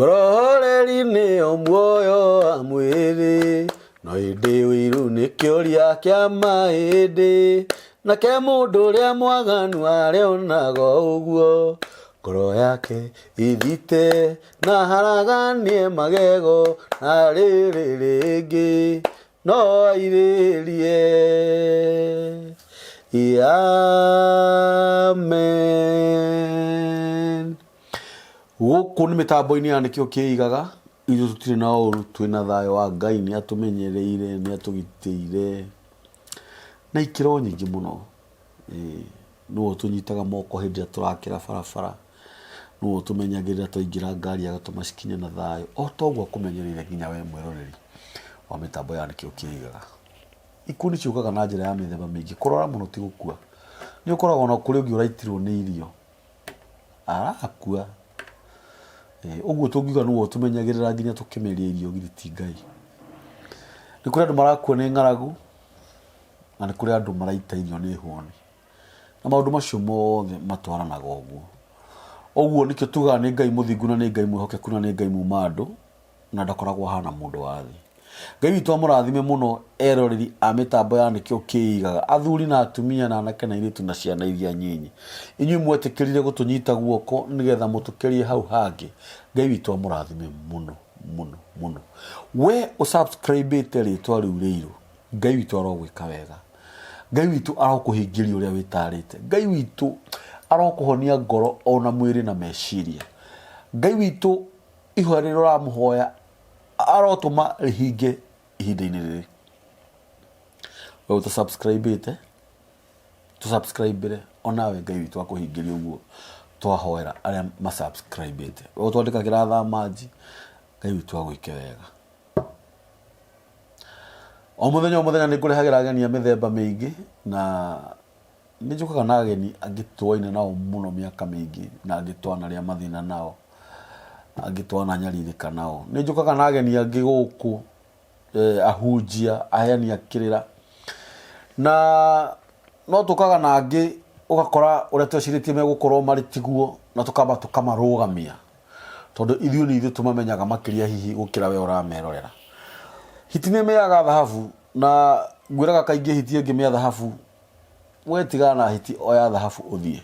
Ngoro horeri nĩyo muoyo wa mwĩrĩ, no ĩndĩ ũiru nĩ kĩũria kĩa mahĩndĩ. Nake mũndũ ũrĩa mwaganu arĩonaga ũguo, ngoro yake ĩthite na haraganie magego, na rĩrĩ rĩngĩ no airĩrie. Amen. Gũkũ nĩ mĩtambo-inĩ ya nĩkĩo kĩigaga, ithuĩ tũtirĩ na ũru, twĩna thayũ wa Ngai, nĩ atũmenyereire, nĩ atũgitĩire na ikĩro nyingĩ mũno. Ĩĩ, nĩwe ũtũnyitaga moko hĩndĩ ĩrĩa tũrakĩra barabara, nĩwe ũtũmenyagĩrĩra twaingĩra ngari agatũma cikinye na thayũ, o ta ũguo akũmenyereire nginya we mwĩroreri wa mĩtambo ya nĩkĩo kĩigaga. Ikuũ nĩ ciũkaga na njĩra ya mĩthemba mĩingĩ, kũrwara mũno ti gũkua. Nĩ ũkoraga ona kũrĩ ũngĩ ũraitirwo nĩ irio, arakua. Ũguo tũngiuga nĩwe ũtũmenyagĩrĩra nginya tũkĩmeria irio githĩ ti Ngai. Nĩ kũrĩ andũ marakua nĩ ng'aragu, na nĩ kũrĩ andũ maraita irio nĩ hũni. Na maũndũ macio mothe matwaranaga ũguo. Ũguo nĩkĩo tugaga nĩ Ngai mũthingu na nĩ Ngai mwĩhokeku na nĩ Ngai muma andũ. Na ndakoragwo ahana mũndũ wa thĩ. Ngai witũ amũrathime mũno eroreri a mĩtambo ya Nĩkĩo Kĩigaga, athuri na atumia na anake na airĩtu na ciana iria nyinyi. Inyuĩ mwetĩkĩrire gũtũnyita guoko nĩgetha mũtũkĩrie hau hangĩ. Ngai witũ amũrathime mũno mũno mũno. We ũ subscribe ĩte rĩtwa rĩu rĩirũ, Ngai witũ arogwĩka wega. Ngai witũ arokũhingĩria ũrĩa wĩtarĩte. Ngai witũ arokũhonia ngoro ona mwĩrĩ na meciria. Ngai witũ Ihoya rĩrĩa ũramũhoya arotũma rĩhinge ihinda-inĩ rĩrĩ. We ũta subscribe ĩte, tũ subscribe ĩre onawe Ngai witũ akũhingĩrie ũguo twahoera arĩa ma subscribe ĩte. We ũtwandĩkagĩra thamanji, Ngai witũ agwĩke wega. O mũthenya o mũthenya nĩ ngũrehagĩra ageni a mĩthemba mĩingĩ na Nĩ njũkaga na ageni angĩ tũaine nao mũno mĩaka mĩingĩ na angĩ twanarĩa mathĩna nao, angĩ twananyarirĩka nao. Nĩ njũkaga na ageni angĩ gũkũ ahunjia, aheani a kĩrĩra na no tũkaga na angĩ ũgakora ũrĩa twecirĩtie megũkorwo marĩ tiguo na tũkamba tũkamarũgamia tondũ ithuĩ nĩ ithuĩ tũmamenyaga makĩria hihi gũkĩra we ũramerorera. Hiti nĩ ĩmĩaga thahabu na ngwĩraga kaingĩ hiti ĩngĩmĩa thahabu We tigana na hiti oya thahabu ũthiĩ.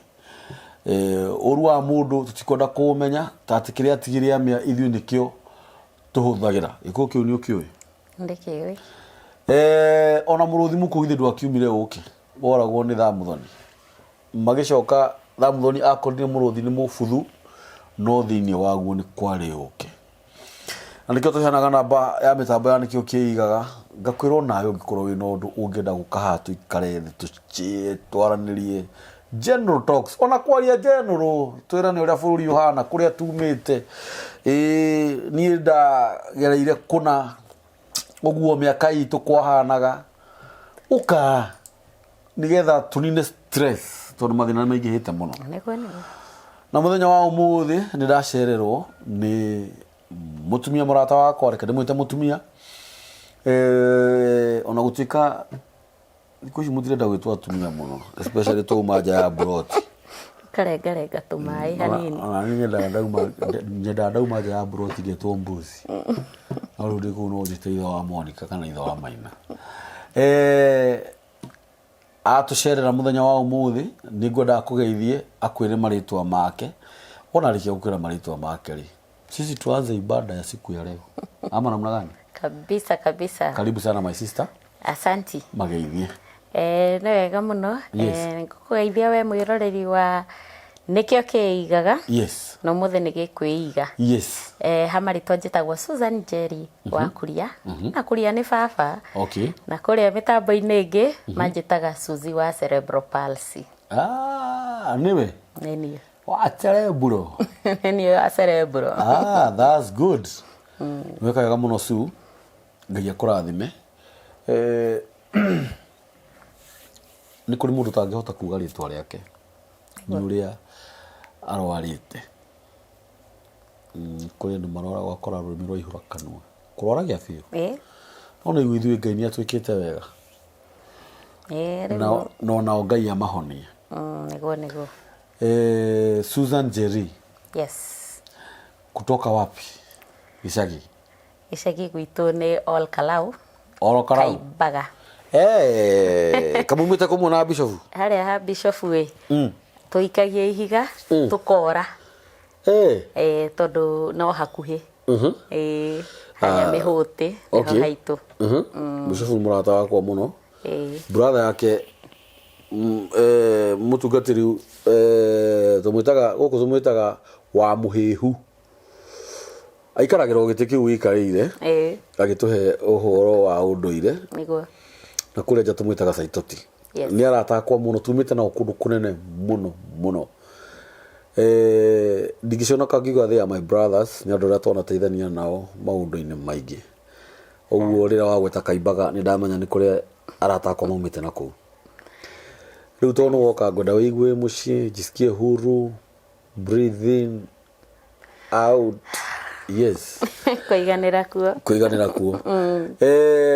Ũru wa mũndũ tũtikwenda kũũmenya ta atĩ kĩrĩa atigire amĩa ithuĩ nĩkĩo tũhũthagĩra. Gĩkũyũ kĩu nĩ ũkĩũĩ? Ndikĩũĩ. Ona mũrũthi mũkũũ githĩ ndwakiumire ũkĩ woragwo nĩ Thamuthoni. Magĩcoka Thamuthoni akorire mũrũthi nĩ mũbuthu no thĩinĩ waguo nĩ kwarĩ ũkĩ. Na nĩkĩo tũheanaga namba ya mĩtambo ya nĩkĩo kĩigaga ngakwĩrwo nawe ũngĩkorwo wĩna ũndũ ũngĩenda gũka haha tũikare thĩ tũchie twaranĩrie general talks ona kwaria general twĩrane ũrĩa bũrũri ũhana kũrĩa tumĩte ĩĩ niĩ ndagereire kũna ũguo mĩaka itũ kwahanaga ũka nĩgetha tũnine stress tondũ mathĩna nĩ maingĩhĩte mũno. Nĩguo nĩguo. Na mũthenya wa ũmũthĩ nĩ ndacererwo nĩ mũtumia mũrata wakwa, reke ndĩmwĩte mũtumia eh, ona gũtuĩka thikũ ici mũtirenda gwĩtwo atumia mũno especially twauma nja ya mburoti. Karengarenga tũmaĩ hanini. Ona niĩ nyendaga ndauma nyendaga ndauma nja ya mburoti ngetwo mbuzi. No rĩu ndĩ kũu no ũnjĩte ithe wa Monica kana ithe wa Maina. Eh, Atũcerera mũthenya wa ũmũthĩ, nĩ ngwenda akũgeithie, akwĩre marĩtwa make. Wona arĩkia gũkwĩra marĩtwa make rĩ, sisi tuanze ibada ya siku ya leo. Ama namna gani? Kabisa kabisa. Karibu sana my sister. Asanti. Mageithie. Eh, nĩ wega mũno. Yes. Eh, ngũkũgeithia we mwĩroreri wa nĩkĩo kĩigaga. Yes. Na ũmũthĩ nĩ gĩkwĩiga. Yes. Eh, ha marĩtwa njĩtagwo Susan Njeri wa Kuria. Na Kuria nĩ baba. Okay. Na kũrĩa mĩtambo-inĩ ĩngĩ manjĩtaga Suzy wa Cerebral Palsy. Ah, nĩwe. Nĩ niĩ. Wa cerebro. Nĩ niĩ wa cerebro. Ah, that's good. Weka wega mũno Sue. Ngai akũrathime. Eh, nĩ kũrĩ mũndũ ũtangĩhota kuga rĩtwa rĩake nĩ ũrĩa arwarĩte. Kũrĩ andũ marwaraga ũgakora rũrĩmĩ rwaihũra kanua. Kũrwara gĩa biũ. No nĩ ithuĩ Ngai nĩ atwĩkĩte wega. Ĩĩ, rĩu. Na onao Ngai amahonie. Nĩguo nĩguo. Susan Njeri. Yes. Kutoka wapi? Gĩcagi? Gĩcagi gwitũ nĩ Ol Kalou. Ol Kalou. Kaimbaga. Eh, kamumĩte kũmwe na bishofu? Harĩa ha bishofu ĩ. Tũikagia ihiga tũkora. Eh. Eh, tondũ no hakuhĩ. Eh, harĩa mĩhũtĩ nĩho haitũ. Bishofu nĩ mũrata wakwa mũno. Eh. Brother yake mũtungatĩri tũmwĩtaga gũkũ tũmwĩtaga wa mũhĩhu. Aikaragĩra o gĩtĩ kĩu gĩikarĩire. Eh. Agĩtũhe ũhoro wa ũndũire. Nĩguo. Na kũrĩa nja tũmwĩtaga Saitoti. Yes. Nĩ arata akwa mũno, tumĩte nao kũndũ kũnene mũno mũno. Ndingĩconoka ngiuga they are my brothers, nĩ andũ arĩa twanateithania nao maũndũ-inĩ maingĩ. Ũguo rĩrĩa wagweta Kaimbaga nĩ ndamenya nĩ kũrĩa arata akwa maumĩte na kũu. Rĩu tondũ nĩ woka ngwenda wĩigue mũciĩ, jisikie huru, breathe in, out. Yes. Kũiganĩra kuo. Kũiganĩra kuo.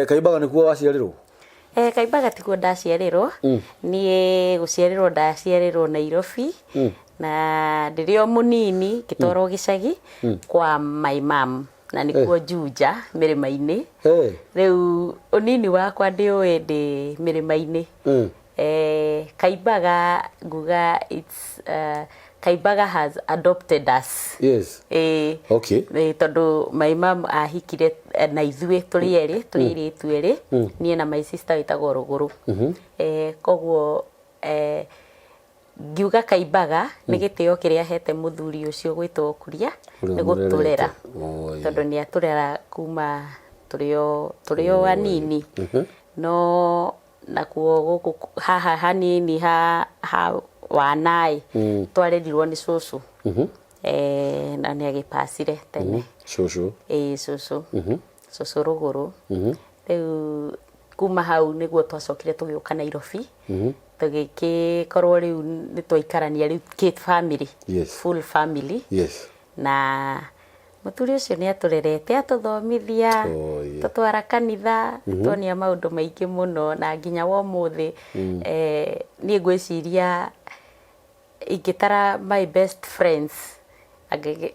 Kaimbaga nĩkuo waciarĩrwo? Kaimbaga tikuo ndaciarĩrwo. Niĩ gũciarĩrwo ndaciarĩrwo Nairobi. Na ndĩrĩ o mũnini ngĩtwarwo gĩcagi kwa my mom na nĩkuo Juja mĩrĩma-inĩ. Rĩu ũnini wakwa ndĩũĩ ndĩ mĩrĩma-inĩ. Kaimbaga nguga it's Kaimbaga has adopted us. Yes. Okay. Tondũ my mom ahikire na ithuĩ tũrĩ erĩ, tũrĩ airĩtu erĩ, niĩ na my sister wĩtagwo Rũgũrũ. Koguo ngiuga Kaimbaga nĩ gĩtĩo kĩrĩa ahete mũthuri ũcio gwĩtwo Kuria nĩ gũtũrera. Tondũ nĩ atũrera kuma tũrĩ o anini. No nakuo gũkũ haha hanini ha wanaĩ twarerirwo nĩ cũcũ. Na nĩ agĩpacire tene. Cũcũ. Ĩĩ, cũcũ. Cũcũ Rũgũrũ. Rĩu kuma hau nĩguo twacokire tũgĩũka Nairobi. Tũgĩgĩkorwo rĩu nĩ twaikarania rĩu kĩ family. Yes. Full family. Yes. Na mũthuri ũcio nĩ atũrerete, atũthomithia, tũtwara kanitha, tuonia maũndũ maingĩ mũno na nginya wa ũmũthĩ. Niĩ ngwĩciria ingĩtara my best friends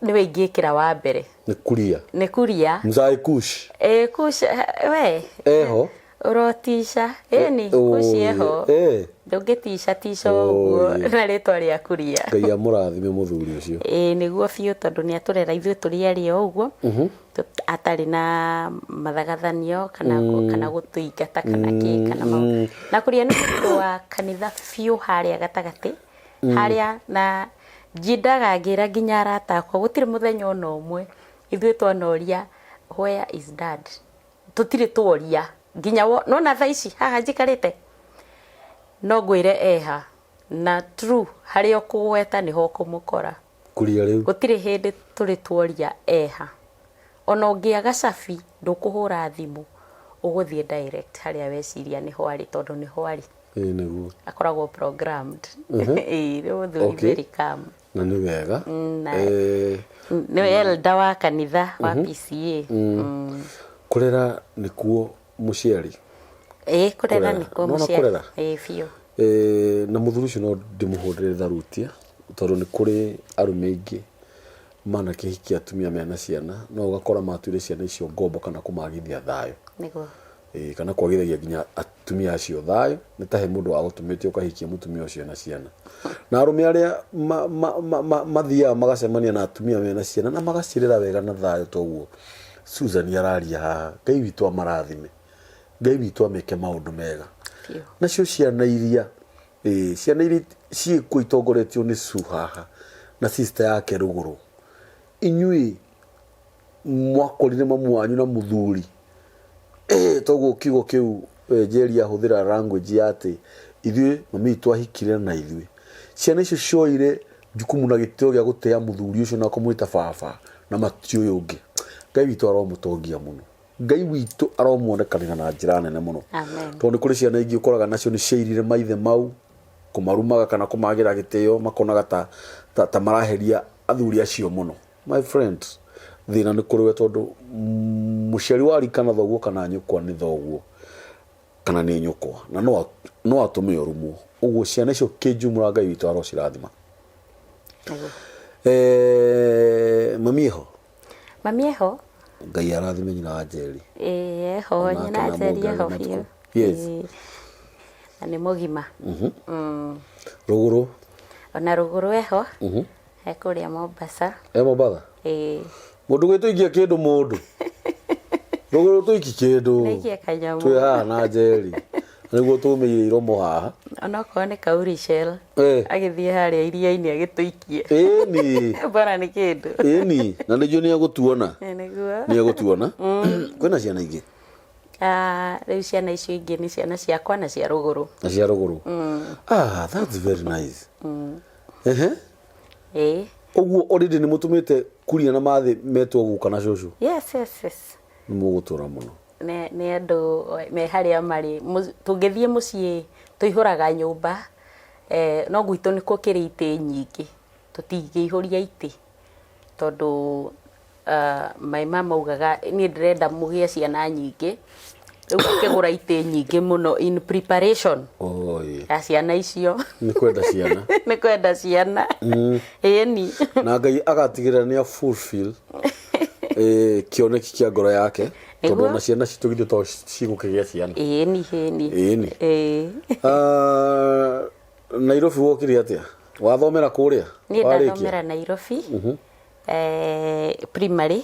nĩwe ingĩkĩra wa mbere. Nĩ Kuria. Nĩ Kuria. Mzai Kush. Kush, we. Eho. Ũrotica. Ĩni, Kush eho. Ndũngĩtica tica ũguo na rĩtwa rĩa Kuria. Ngai amũrathime mũthuri ũcio. Ĩĩ nĩguo biũ tondũ nĩ atũrera ithuĩ tũrĩ erĩ o ũguo. Atarĩ na mathagathanio kana gũtũingata kana kĩ kana maũndũ. Na Kuria nĩ mũndũ wa kanitha biũ harĩa gatagatĩ. Harĩa na njindaga ngĩra nginya arata akwa gũtirĩ mũthenya ona ũmwe ithuĩ twanoria where is dad. Tũtirĩ tuoria nginya nona thaa ici haha njikarĩte no ngwĩre eha na true harĩa ũkũgweta nĩho ũkũmũkora. Kuria rĩu. Gũtirĩ hĩndĩ tũrĩ tuoria eha. Ona ũngĩaga cabi ndũkũhũra thimũ ũgũthiĩ direct harĩa weciria nĩho arĩ tondũ nĩho arĩ. Ĩĩ nĩguo. Akoragwo programmed. Ĩĩ nĩ mũthuri very calm. Na nĩ wega. Nĩ elder wa kanitha wa PCA. Kũrera nĩkuo mũciari. Ĩĩ kũrera nĩkuo Nĩwona mũciari. kũrera? Ĩĩ biũ. Na mũthuri ũcio no ndĩmũhũrĩre tharutia tondũ nĩ kũrĩ arũme aingĩ manakĩhikia atumia mena ciana no ũgakora matuire ciana icio ngombo kana kũmagithia thayũ. Nĩguo. Kana kwagithagia nginya atumia acio thayũ nĩ ta he mũndũ wagũtũmĩte ũkahikia mũtumia ũcio na ciana. Na arũme arĩa mathiaga magacemania na atumia mena ciana na magacirera wega na thayũ toguo Susan araria haha, Ngai witũ amarathime, Ngai witũ ameke maũndũ mega. Nacio ciana iria ciana iria ciĩkuo itongoretio nĩ Su haha na sister yake Rũgũrũ, inyuĩ mwakorire mamu wanyu na mũthuri toguo kiugo kĩu Njeri ahũthĩra language ya atĩ ithuĩ mami witũ ahikire na ithuĩ. Ciana icio cioire jukumu na gĩtĩo gĩa gũtĩa mũthuri ũcio na kũmwĩta baba na matiũĩ ũngĩ. Ngai witũ aromũtongia mũno. Ngai witũ aromuonekanĩra na njĩra nene mũno. Amen. Tondũ nĩ kũrĩ ciana ingĩ ũkoraga nacio nĩ ciairire maithe mau kũmarumaga kana kũmagĩra gĩtĩo makonaga ta maraheria athuri acio mũno. My friend, thĩna nĩ kũrĩ we tondũ mũciari wa rika na thoguo kana nyũkwa nĩ thoguo kana nĩ nyũkwa na no atũme ũrumwo. Ũguo ciana icio kĩnjumũra Ngai witũ arocirathima. Mami eho? Mami eho. Ngai arathime nyina wa Njeri. Ĩĩ eho. Onake Nyina na Njeri eho amuongerere biũ. matukũ. Yes. Ĩĩ. Na nĩ mũgima. Rũgũrũ. Ona Rũgũrũ eho. E kũrĩa Mombasa. E Mombatha. Ĩĩ. Mũndũ gwĩtũikia kĩndũ mũndũ. Rũgũrũ tũiki kĩndũ. Nĩikie kanyamũ. Twĩ haha na Njeri. Nĩguo tũmĩire iromo haha. Onokorwo nĩ kauri shell. Eh. Agĩthiĩ harĩa iria-inĩ agĩtũikie. Ĩni. Bora nĩ kĩndũ. Ĩni. Na nĩnjũĩ nĩ egũtuona. Ĩ, nĩguo. Nĩ egũtuona. Kwĩna ciana ingĩ. Ah, rĩu ciana icio ingĩ nĩ ciana ciakwa na cia Rũgũrũ. Na cia Rũgũrũ. Ah, that's very nice. Ehe. Ĩĩ. Ũguo already nĩ mũtũmĩte Kuria na Mathĩ metwo guka na cũcũ. Yes. Nĩ mũgũtũra mũno. Nĩ andũ me harĩa marĩ. Tũngĩthiĩ mũciĩ tũihũraga nyũmba, no gwitũ nĩ gũkĩrĩ itĩ nyingĩ. Tũtingĩihũria itĩ tondũ my mama augaga niĩ ndĩrenda mũgĩe ciana nyingĩ. Rĩu akĩgũra itĩ nyingĩ mũno in preparation Oi. ya ciana icio. Nĩ kwenda ciana. Nĩ kwenda ciana. Ĩni. Na Ngai agatigĩrĩra nĩ a fulfill kĩoneki kĩa ngoro yake tondũ Nĩguo. ona ciana citũ githĩ to cigũkĩgĩa ciana. Ĩni, ĩni. Ĩni. Ĩĩ. Ah, Nairobi wokire atĩa? Wathomera kũrĩa? Niĩ Warĩkia? ndathomera Nairobi primary,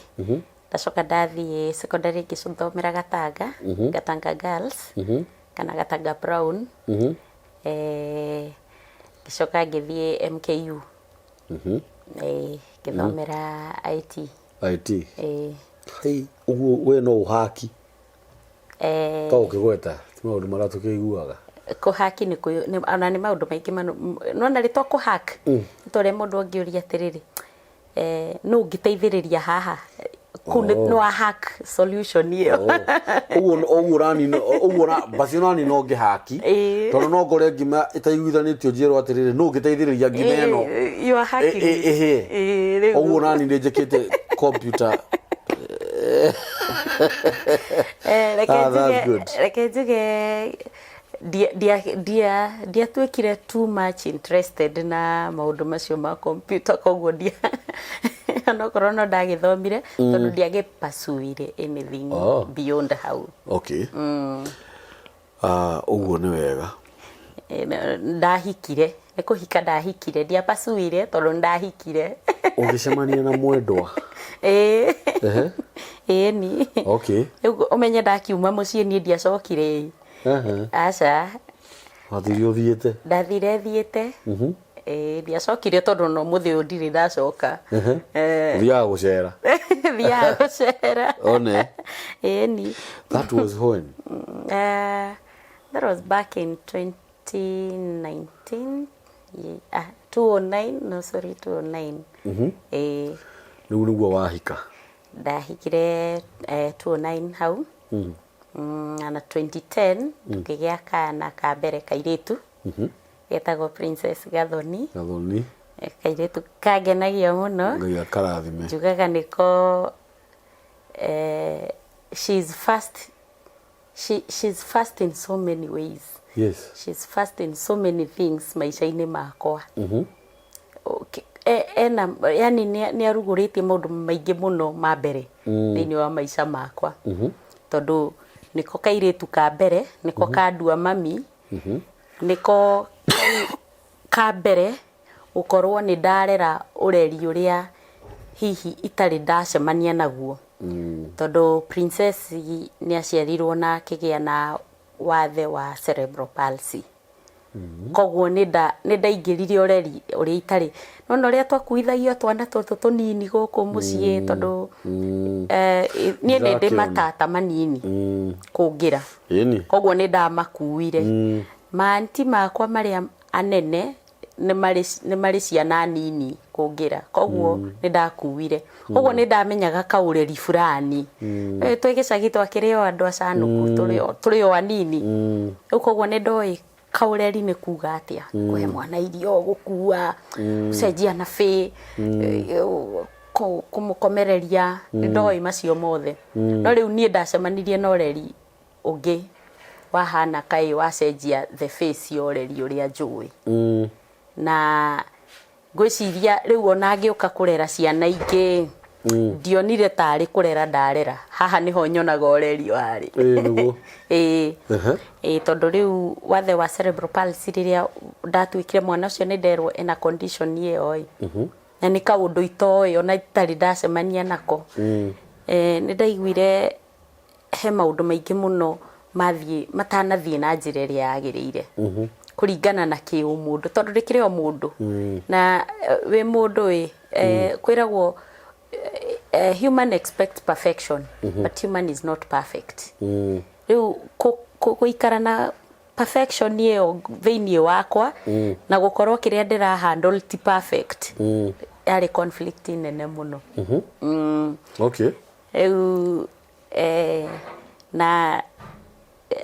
ndacoka ndathiĩ secondary ngĩthomera Gatanga, Gatanga Girls kana Gatanga Brown. Ngĩcoka ngĩthiĩ MKU. Ngĩthomera IT. IT. Ĩĩ. Hei, ũguo we no ũhaki. To ũkĩgweta ti maũndũ marĩa tũkĩiguaga. Kũhaki nĩ ona nĩ maũndũ maingĩ mano nona rĩtwa kũhack nĩ ta ũrĩa mũndũ angĩũria atĩrĩrĩ, nũ ũngĩteithĩrĩria haha kũu nĩ wa hack solution ĩyo. Ũguo ũguo ũranina ũguo basi onani no ngĩhaki. Ĩĩ. Tondũ no ngore ngima ĩtaiguithanĩtio njĩrwo atĩrĩrĩ, nũ ũngĩteithĩrĩria ngima ĩno. You are hacking it. Ĩhĩe. Ĩĩ, rĩu. Ũguo onani nĩ njĩkĩte computer. Reke Ah, that's njuge good. reke njuge ndiatuĩkire too much interested na maũndũ macio ma computer, koguo ndia onokorwo no ndagĩthomire tondũ ndiagĩpursuire anything Oh. beyond hau. Okay. Ah, ũguo nĩ wega. Ndahikire, nĩ kũhika ndahikire, ndiapursuire tondũ ndahikire. Ũgĩcemania na mwendwa. Ĩĩ. Ehe. Ĩni. Okay. Rĩu ũmenye ndakiuma mũciĩ niĩ ndiacokire. Ehe. Aca. Wathire ũthiĩte. Ndathire thiĩte. Ĩĩ, ndiacokire tondũ no mũthĩ ũyũ ndirĩ ndacoka. Ũthiaga gũcera. Thiaga gũcera. One. Ĩni. That was when? That was back in 2019. Yeah, 209, no sorry, 209. Ĩĩ. Rĩu nĩguo wahika. Ndahikire 209 hau. Na 2010 tukĩgĩa kana ka mbere kairĩtu getagwo Princess Gathoni. Gathoni. Kairĩtu kangenagia mũno. Ngai akarathime. Njugaga nĩko she's fast, she's fast in so many ways. Yes. She's fast in so many things maica-inĩ makwa. Okay. Ena yani nĩ arugũrĩtie maũndũ maingĩ mũno ma mbere thĩinĩ wa maica makwa tondũ nĩko kairĩtu ka mbere, nĩko kandua mami, nĩko ka mbere gũkorwo nĩ ndarera ũreri ũrĩa hihi itarĩ ndacemania naguo tondũ Princess nĩ aciarirwo na akĩgĩa na wathe wa cerebral palsy. Koguo nĩ ndaingĩrire ũreri ũrĩa itarĩ nona ũrĩa twakuithagio twana tũtũ tũnini gũkũ mũciĩ tondũ niĩ nĩ ndĩ Ndĩrakĩona. matata manini kũngĩra. Ĩni. Koguo nĩ ndamakuire. Maanti makwa marĩa anene nĩ marĩ ciana nini kũngĩra, koguo nĩ ndakuire, koguo nĩ ndamenyaga kaũreri fulani. Twĩ gĩcagi twakĩrĩ o andũ acanũku, tũrĩ o anini rĩu, koguo nĩ ndoĩ kaũreri nĩ kuga atĩa, kũhe mwana irio, gũkua, gũcenjia nabĩ, kũmũkomereria, nĩ ndoĩ macio mothe. No rĩu niĩ ndacemanirie na ũreri ũngĩ wahana kaĩ wacenjia the face ya ũreri ũrĩa njũĩ. Na ngwĩciria rĩu ona ngĩũka kũrera ciana ingĩ Ndionire tarĩ kũrera ndarera, haha nĩho nyonaga ũreri warĩ. Ĩĩ nĩguo. Ĩĩ. Ehe. Ĩĩ, tondũ rĩu wathe wa cerebral palsy, rĩrĩa ndatuĩkire mwana ũcio nĩ nderwo ena condition ĩyo ĩ, na nĩ kaũndũ itoĩ ona itarĩ ndacemania nako, nĩ ndaiguire he maũndũ maingĩ mũno mathiĩ matanathiĩ na njĩra ĩrĩa yagĩrĩire kũringana na kĩũmũndũ, tondũ ndĩkĩrĩ o mũndũ na wĩ mũndũ ĩ, kwĩragwo human expect perfection, but human is not perfect. Rĩu gũikara na perfection ĩyo thĩinĩ wakwa na gũkorwo kĩrĩa ndĩra handle ti perfect yarĩ conflict nene mũno. Rĩu na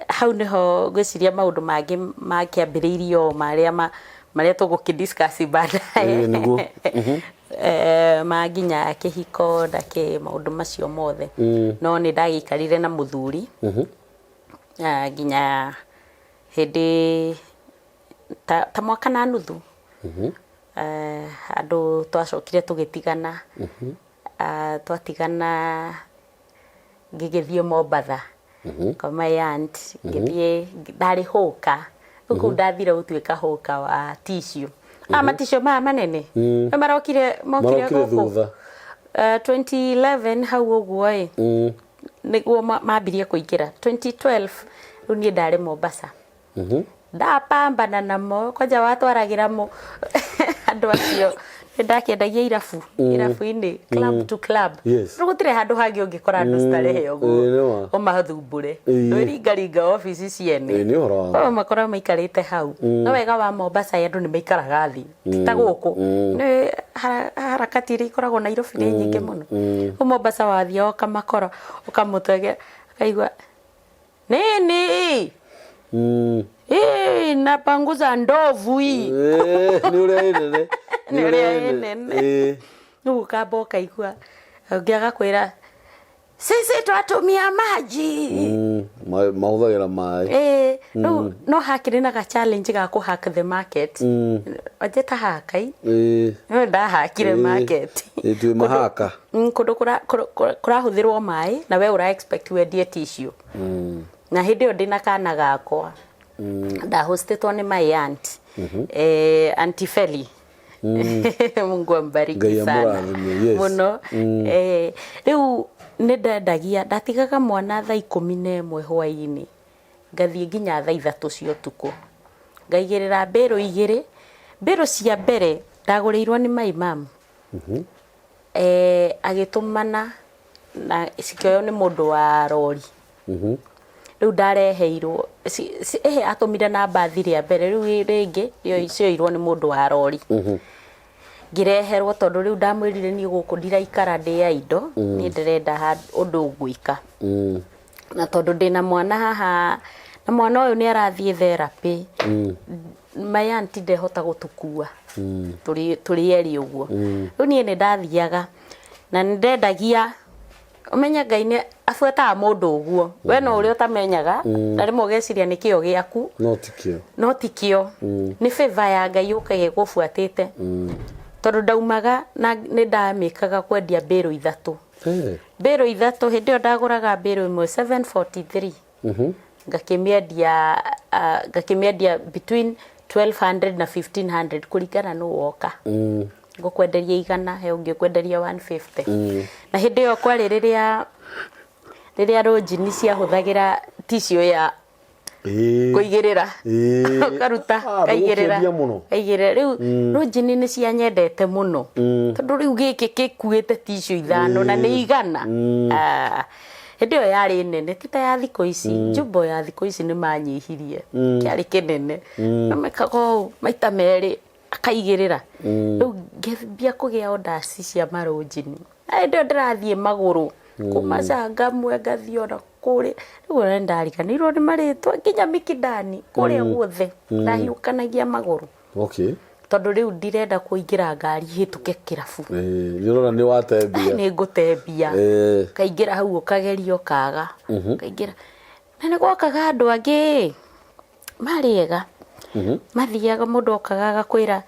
hau nĩho ngwĩciria maũndũ mangĩ makĩambĩrĩirio marĩa marĩa tũgũkĩ discuss baadaye. Ĩĩ nĩguo. Ma nginya kĩhiko na kĩ maũndũ macio mothe, no nĩ ndagĩikarire na mũthuri nginya hĩndĩ ta mwaka na nuthu. Andũ twacokire tũgĩtigana. Twatigana ngĩgĩthiĩ Mombatha kwa my aunt, ngĩthiĩ ndarĩ hũka rĩu kũu ndathire gũtuĩka hũka wa tissue, matissue maya manene. Nĩ marokire mokire Marokire gũkũ thutha. 2011 hau ũguo ĩ, nĩguo mambirie kũingĩra 2012. Rĩu niĩ ndarĩ Mombasa, ndapambana namo kwanja watwaragĩra mo andũ acio, nĩ ndakĩendagia irabu irabu-inĩ, club to club. Rĩu gũtirĩ handũ hangĩ ũngĩkora andũ starehe ũguo Ĩĩ, nĩ ma. ũmathumbũre. Ndwĩringaringa obici ciene. Ĩĩ, nĩ ũhoro wa ma. O makora maikarĩte hau. No wega wa Mombasa, andũ nĩ maikaraga thĩ, ti ta gũkũ nĩ harakati iria ikoragwo Nairobi nĩ nyingĩ mũno. Rĩu Mombasa wathiĩ ũkamakora, ũkamũtege akaigua nini, "Ii, napanguza ndovu hii." Nĩ ũrĩa ĩ nene. Nĩ ũrĩa ĩ nene. Rĩu ũkamba ũkaigua ũngĩ agakwĩra, "Sisi twatumia maji." Mahũthagĩra maĩ. Ĩĩ, rĩu no hakĩrĩ na ga challenge ga kũ hack the market. Wanje ta hakai no ndahakire market. Ĩĩ, twĩ mahaka. Kũndũ kũrahũthĩrwo maĩ na we ũra expect wendie tissue, na hĩndĩ ĩyo ndĩna kana gakwa, ndahostĩtwo nĩ my aunt, Auntie Feli, Mungu ambariki Ngai sana. amũrathime, yes. Mũno. Rĩu nĩ ndendagia, ndatigaga mwana thaa 11 hwaĩ-inĩ, ngathiĩ nginya thaa 3 cia ũtukũ, ngaigĩrĩra mbĩrũ igĩrĩ. Mbĩrũ cia mbere ndagũrĩirwo nĩ my mum, agĩtũmana na cikĩoywo nĩ mũndũ wa rori. Rĩu ndareheirwo ĩhĩ atũmire na mbathi rĩa mbere, rĩu rĩngĩ cioirwo nĩ mũndũ wa rori, ngĩreherwo, tondũ rĩu ndamwĩrire niĩ gũkũ ndiraikara ndĩ ya indo, niĩ ndĩrenda ũndũ ngwĩka, na tondũ ndĩna mwana haha na mwana ũyũ nĩ arathiĩ therapy, my auntie ndehota gũtũkua tũrĩ erĩ ũguo. Rĩu niĩ nĩ ndathiaga na nĩ ndendagia. Ũmenye Ngai nĩ abuataga mũndũ ũguo we no ũrĩa ũtamenyaga, na rĩmwe ũgeciria nĩ kĩo gĩaku. No ti kĩo. No ti kĩo, nĩ favor ya Ngai yũkaga ĩgũbuatĩte, tondũ ndaumaga na nĩ ndamĩkaga kwendia mbĩrũ ithatũ. Mbĩrũ ithatũ, hĩndĩ ĩyo ndagũraga mbĩrũ ĩmwe 743, ngakĩmĩendia ngakĩmĩendia between 1200 na 1500 kũringana nũ woka. Ngũkwenderia 100, he ũngĩ ũkwenderia 150. Na hĩndĩ ĩyo kwarĩ rĩrĩa rũnjini ciahũthagĩra tissue ya kũigĩrĩra, ũkaruta kaigĩrĩra. Ndũgũkĩendia mũno. Kaigĩrĩra. Rĩu rũnjini nĩ cianyendete mũno, tondũ rĩu gĩkĩ gĩkuĩte tissue ithano na nĩ 100. Hĩndĩ ĩyo yarĩ nene, ti ta ya thikũ ici. Jumbo ya thikũ ici nĩ manyihirie, kĩarĩ kĩnene na mekaga ũũ maita merĩ akaigĩrĩra. Rĩu ngĩambia kũgĩa orders cia marũnjini, na hĩndĩ ĩyo ndĩrathiĩ magũrũ kuma Changamwe ngathiĩ ona kũrĩa, rĩu ona nĩndariganĩirwo nĩ marĩtwa, nginya Mikindani kũrĩa guothe ndahiũkanagia magũrũ, tondũ rĩu ndirenda kũingĩra ngari hĩtũke kĩrabu. Nĩ ũrona nĩ watembia. Nĩ ngũtembia. Kaingĩra hau ũkageria ũkaga kaingĩra, na nĩ gwokaga andũ angĩ marĩ ega, mathiaga mũndũ okaga agakwĩra,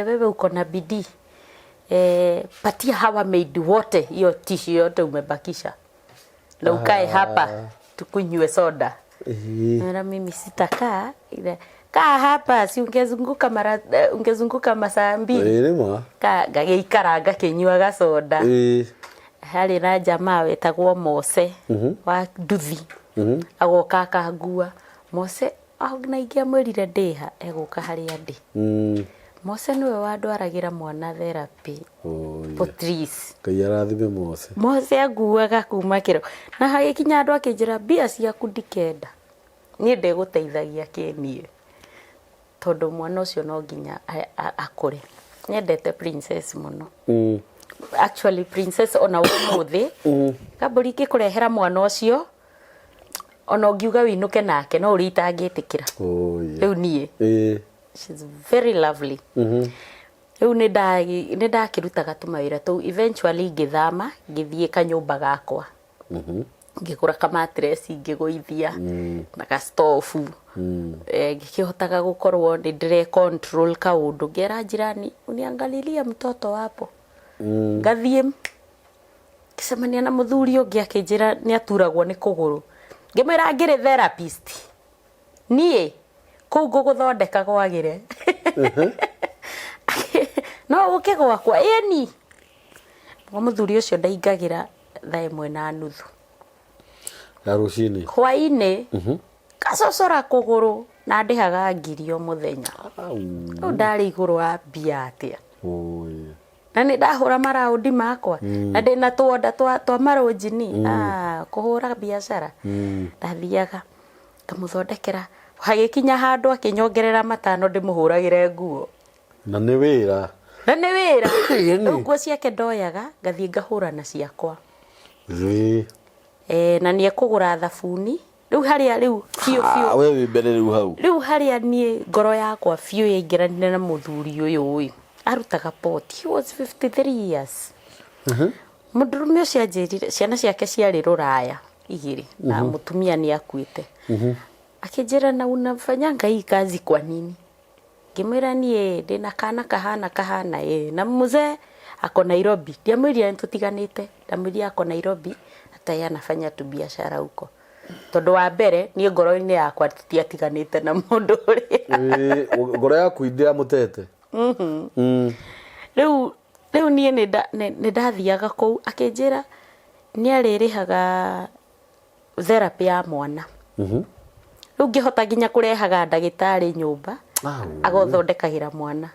"Wewe uko na bidii." Patia hawa maid wote hiyo tissue yote umebakisha na ukae hapa tukunywe soda. Mara mimi sitakaa kaa hapa si ungezunguka mara ungezunguka masaa 2. Ĩĩ nĩ ma. Ka ngagĩikara ngakĩnyuaga soda. Harĩ na jamaa wetagwo Mose wa nduthi, agoka akangua. Mose na ingĩamwĩrire ndĩha egũka harĩa ndĩ. Mose nĩwe wandwaragĩra mwana therapy. Oh, yeah. Patrice. Ngai arathime Mose. Mose anguaga kuma kĩro na hagĩkinya andũ akĩnjĩra mbia ciaku ndikenda, niĩ ndĩgũteithagia kĩniĩ tondũ mwana ũcio no nginya akũre. Nyendete Princess mũno. Actually Princess ona ũmũthĩ kambũri ingĩkũrehera mwana ũcio ona ũngiuga wĩinũke nake no ũrĩa itangĩtĩkĩra. Oh, yeah. Rĩu niĩ she's very lovely. Rĩu nĩ ndakĩrutaga tũmawĩra tũu, eventually ngĩthama ngĩthiĩ kanyũmba gakwa, ngĩgũra kamatress ngĩgũithia na gastofu. Ngĩkĩhotaga gũkorwo nĩ ndĩre control kaũndũ, ngera jirani uniangalilia mtoto hapo. Ngathiĩ ngĩcemania na mũthuri ũngĩ akĩnjĩra nĩ aturagwo nĩ kũgũrũ, ngĩmwĩra ngĩrĩ therapist niĩ kũu ngũgũthondeka gwagĩre no ũke gwakwa ĩni. Mũthuri ũcio ndaingagĩra thaa 1:30 Ya rũcinĩ. Hwainĩ gacocora kũgũrũ na ndĩhaga 1,000 o mũthenya. Rĩu ndarĩ igũrũ wa mbia atĩa? Oh, yeah. Na nĩ ndahũra maraũndi makwa na ndĩna tuonda twa marũnjini. Kũhũra biacara ndathiaga ngamũthondekera, hagĩkinya handũ akĩnyongerera 5 ndĩmũhũragĩre nguo. Na nĩ wĩra. Na nĩ wĩra. Ĩni. Rĩu nguo ciake ndoyaga ngathiĩ ngahũra na ciakwa. Na nĩ ekũgũra thabuni rĩu harĩa rĩu biũ biũ. We wĩ mbere rĩu hau. Rĩu harĩa niĩ ngoro yakwa biũ yaingĩranire na mũthuri ũyũ ĩ, arutaga port. He was 53 years. Mũndũrũme ũcio anjĩrire ciana ciake ciarĩ rũraya 2 na mũtumia nĩ akuĩte. Akĩnjĩra na unafanyanga hii kazi kwa nini? Ngĩmwĩra niĩ ndĩna kana kahana kahana ĩ na mzee ako Nairobi. Ndiamwĩrire nĩ tũtiganĩte, ndamwĩrire ako Nairobi hata yeye anafanya tu biashara huko. Tondũ wa mbere niĩ ngoro-inĩ yakwa tũtiatiganĩte na mũndũ ũrĩa. Ngoro yaku ndĩamũtete. Rĩu niĩ nĩ ndathiaga kũu akĩnjĩra nĩ arĩrĩhaga therapy ya mwana. Rĩu ngĩhota nginya kũrehaga ndagĩtarĩ nyũmba agothondekagĩra mwana.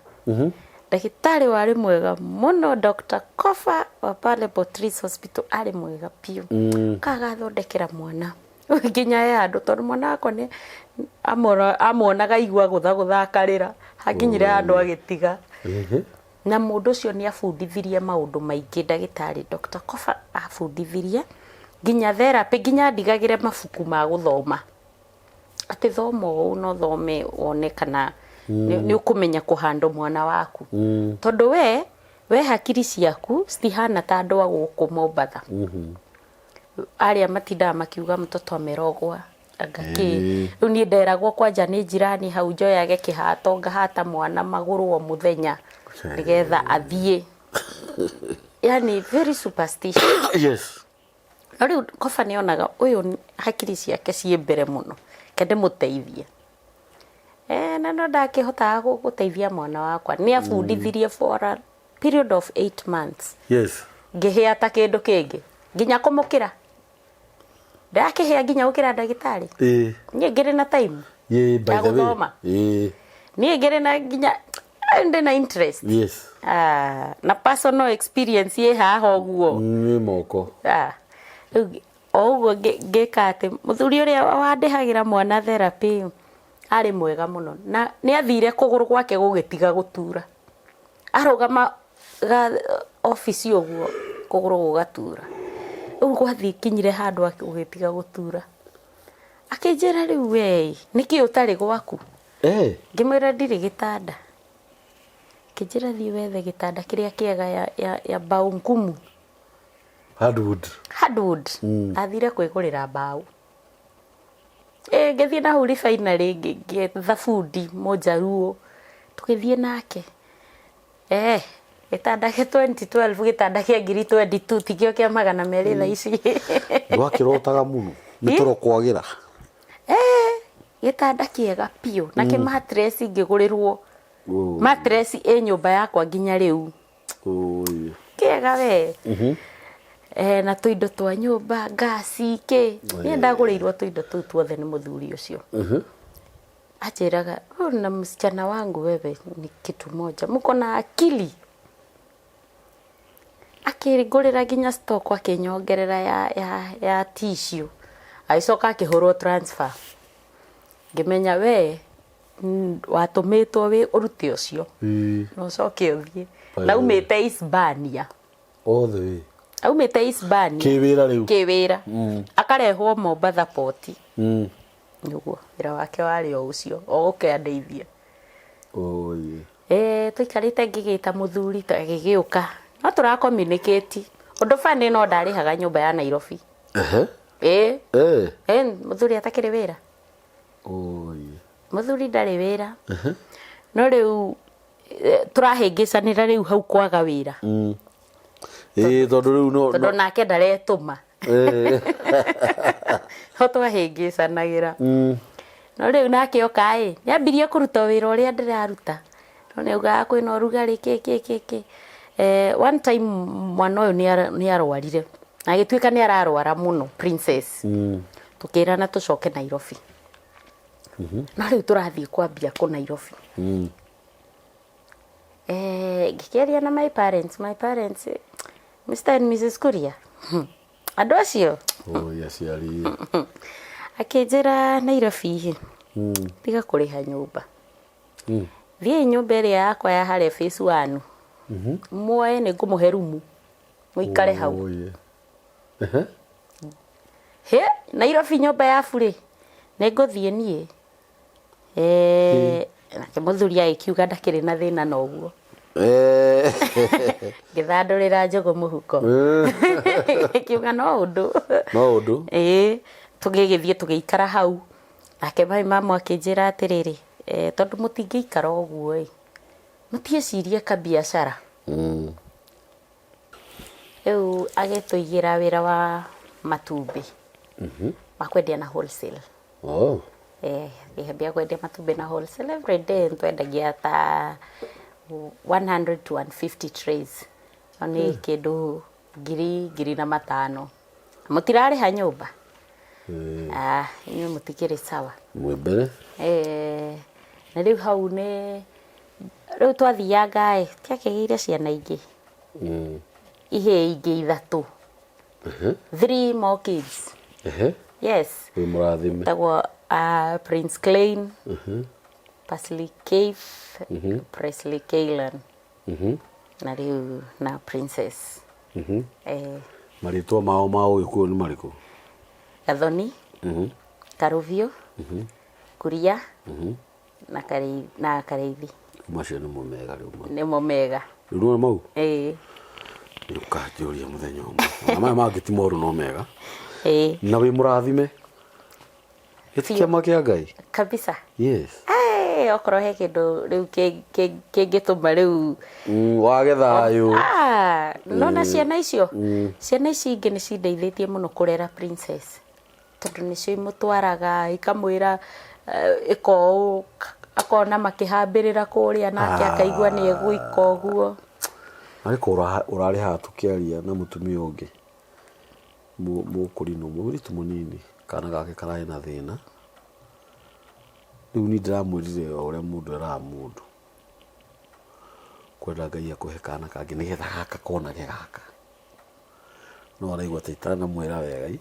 Ndagĩtarĩ warĩ mwega mũno, Dr. Kofa wa pale Patrice Hospital arĩ mwega biũ. Kagathondekera mwana nginya he handũ tondũ mwana wakwa nĩ amuonaga igua gũthagũtha akarĩra, hakinyire handũ agĩtiga. Na mũndũ ũcio nĩ abundithirie maũndũ maingĩ ndagĩtarĩ Dr. Kofa abundithirie nginya therapy, nginya ndigagĩre mabuku ma gũthoma atĩ thoma ũũ no thome wone kana nĩ ũkũmenya kũhandwo mwana waku. Tondũ we hakiri ciaku citihana ta andũ a gũkũ Mombatha. Arĩa matindaga makiuga mtoto amerogwa anga kĩ. Rĩu niĩ nderagwo kwanja nĩ jirani hau njoyage kĩhato ngahata mwana magũrũ o mũthenya nĩgetha athiĩ. Yani very superstitious. Yes. No rĩu Kofa nĩonaga ũyũ hakiri ciake ciĩ mbere mũno, reke ndĩmũteithie. Na no ndakĩhotaga gũteithia mwana wakwa. Nĩ abundithirie for a period of 8 months. Yes. Ngĩhĩa ta kĩndũ kĩngĩ nginya kũmũkĩra. Ndakĩhĩa nginya gũkĩra ndagĩtarĩ. Niĩ ngĩrĩ na time. By Ya the way. gũthoma. Niĩ ngĩrĩ na nginya ndĩ na interest. Yes. Na personal experience ĩ haha ũguo. Nĩ moko. Rĩu o ũguo ngĩka atĩ mũthuri ũrĩa wandĩhagĩra mwana therapy arĩ mwega mũno na nĩ athire kũgũrũ gwake gũgĩtiga gũtura. Arũgama ga ofici ũguo kũgũrũ gũgatura. Rĩu gwathiĩ kinyire handũ gũgĩtiga gũtura. Akĩnjĩra rĩu we nĩkĩ ũtarĩ gwaku? Ngĩmwĩra ndirĩ gĩtanda. Akĩnjĩra thiĩ wethe gĩtanda kĩrĩa kĩega ya mbaũ ngumu. Hardwood. Hardwood. Athire kwĩgũrĩra mbaũ. Ngĩthiĩ na hau refinery ngĩetha bundi mũnjaruo tũgĩthiĩ nake. Gĩtanda gĩa 2012, gĩtanda kĩa ngiri 22 tikĩo kĩa 200 thaa ici. Ndwakĩrotaga mũno nĩ toro kwagĩra. Gĩtanda kĩega biũ na kĩ mattress ngĩgũrĩrwo. Mattress ĩ nyũmba yakwa nginya rĩu. Oi. Kĩega we. Na tũindo twa nyũmba, ngasi, kĩ. Niĩ ndagũrĩirwo tũindo tũu tuothe nĩ mũthuri ũcio. Anjĩraga, "Wewe na msichana wangu wewe ni kitu moja. Mko na akili." Akĩngũrĩra nginya stock akĩnyongerera ya tissue. Agĩcoka akĩhũrwo transfer. Ngĩmenya we watũmĩtwo wĩ ũrute ũcio. Na ũcoke ũthiĩ. Na aumĩte Hispania. All the way. Aumĩte Hispania. Kĩwĩra rĩu. Kĩwĩra. Akarehwo Mombatha port. Nĩguo wĩra wake warĩ o ũcio, o gũke andeithie. Oi. Tũikarĩte ngĩgĩta mũthuri agĩgĩũka. No tũra communicate. Ũndũ bani no ndarĩhaga nyũmba ya Nairobi. Mũthuri atakĩrĩ wĩra. Oi. Mũthuri ndarĩ wĩra. No rĩu tũrahĩngĩcanĩra rĩu hau kwaga wĩra. Tondũ rĩu no tondũ nake ndaretũma. Ho twahĩngĩcanagĩra. No rĩu nake oka ĩ, nĩambirie kũruta wĩra ũrĩa ndĩraruta. No nĩaugaga kwĩna ũrugarĩ kĩ kĩ kĩ kĩ. One time mwana ũyũ nĩarwarire. Na agĩtuĩka nĩararwara mũno, Princess. Tũkĩrana tũcoke Nairobi. No rĩu tũrathiĩ kwambia kũ Nairobi. Ngĩkĩaria na my parents, my parents, Mr and Mrs Kuria. Andũ acio. Oi, aciari. Akĩnjĩra Nairobi, tiga kũrĩha nyũmba. Thiĩi nyũmba ĩrĩa yakwa ya harĩa phase 1. Muoe nĩ ngũmũhe rumu. Mũikare hau. He, Nairobi nyũmba ya bure. Nĩ ngũthiĩ niĩ. Nake mũthuri agĩkiuga ndakĩrĩ na thĩna na ũguo. Ngĩthandũrĩra njũgũ mũhuko. Ngĩkiuga no ũndũ. No ũndũ. Tũgĩgĩthiĩ tũgĩikara hau. Nake mai mamu akĩnjĩra atĩrĩrĩ, tondũ mũtingĩikara ũguo ĩ, mũtiĩcirie kabiacara. Rĩu agĩtũigĩra wĩra wa matumbĩ. Ma kwendia na wholesale. Ngĩambia kwendia matumbĩ na wholesale every day twendagia ta 100 to 150 trays. No nĩ kĩndũ ngiri na matano. Mũtirarĩha nyũmba? Inyuĩ mũtikĩrĩ sawa. Mwĩ mbere? Na rĩu hau nĩ rĩu twathianga ĩ, tiakĩgĩire ciana ingĩ. Ihĩĩ ingĩ ithatũ. 3 more kids. Yes. Wĩ mũrathime. Tagwo, Prince Klein, Presley Keith, Presley Kaylan. Na rĩu na Princess. Marĩtwa mao ma ũgĩkũyũ nĩ marĩkũ? Gathoni, Karũbiũ, Kuria, na na Karĩithi. Macio nĩmo mega rĩu ma. Nĩmo mega. Rĩu nĩwona mau? Nĩ ũkanjũria mũthenya ũmwe. Ona maya mangĩ ti moru no mega. Na wĩ mũrathime. Gĩti kĩama kĩa Ngai. Kabisa. Yes. Okorwo he kĩndũ rĩu kĩngĩtũma rĩu Wage thayũ. Nona ciana icio. Ciana ici ingĩ nĩ cindeithĩtie mũno kũrera Princess. Tondũ nĩcio imũtwaraga, ikamwĩra, ĩka ũũ, akona makĩhambĩrĩra kũrĩa nake akaigua nĩ egwĩka ũguo. Arĩ ũrarĩ haha tũkĩaria na mũtumia ũngĩ. Mũkũrinũ, mũirĩtu mũnini, kana gake kararĩ na thĩna. Rĩu niĩ ndĩramwĩrire o ũrĩa mũndũ eraga mũndũ. Kwenda Ngai akũhe kana kangĩ nĩgetha gaka konage gaka. No araigua ta itanamwĩra wega ĩ.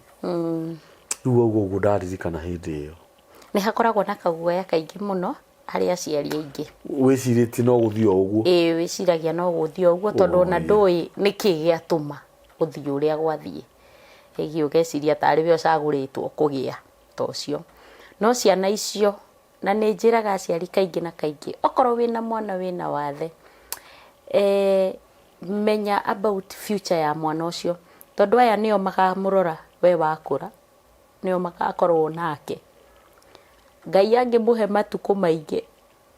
Rĩu ũguo ũguo ndaririkana hĩndĩ ĩyo. Nĩ hakoragwo na kaguoya kaingĩ mũno harĩ aciari aingĩ. Wĩcirĩtie no gũthiĩ o ũguo? Ĩĩ, wĩciragia no gũthiĩ o ũguo tondũ ona ndũĩ nĩkĩ gĩatũma gũthiĩ ũrĩa gwathiĩ. Rĩngĩ ũgeciria tarĩ we ũcagũrĩtwo kũgĩa ta ũcio. No ciana icio, na nĩ njĩraga aciari kaingĩ na kaingĩ, okorwo wĩna mwana wĩna wathe, menya about future ya mwana ũcio. Tondũ aya nĩo makamũrora we wakũra, nĩo magakorwo nake. Ngai angĩmũhe matukũ maingĩ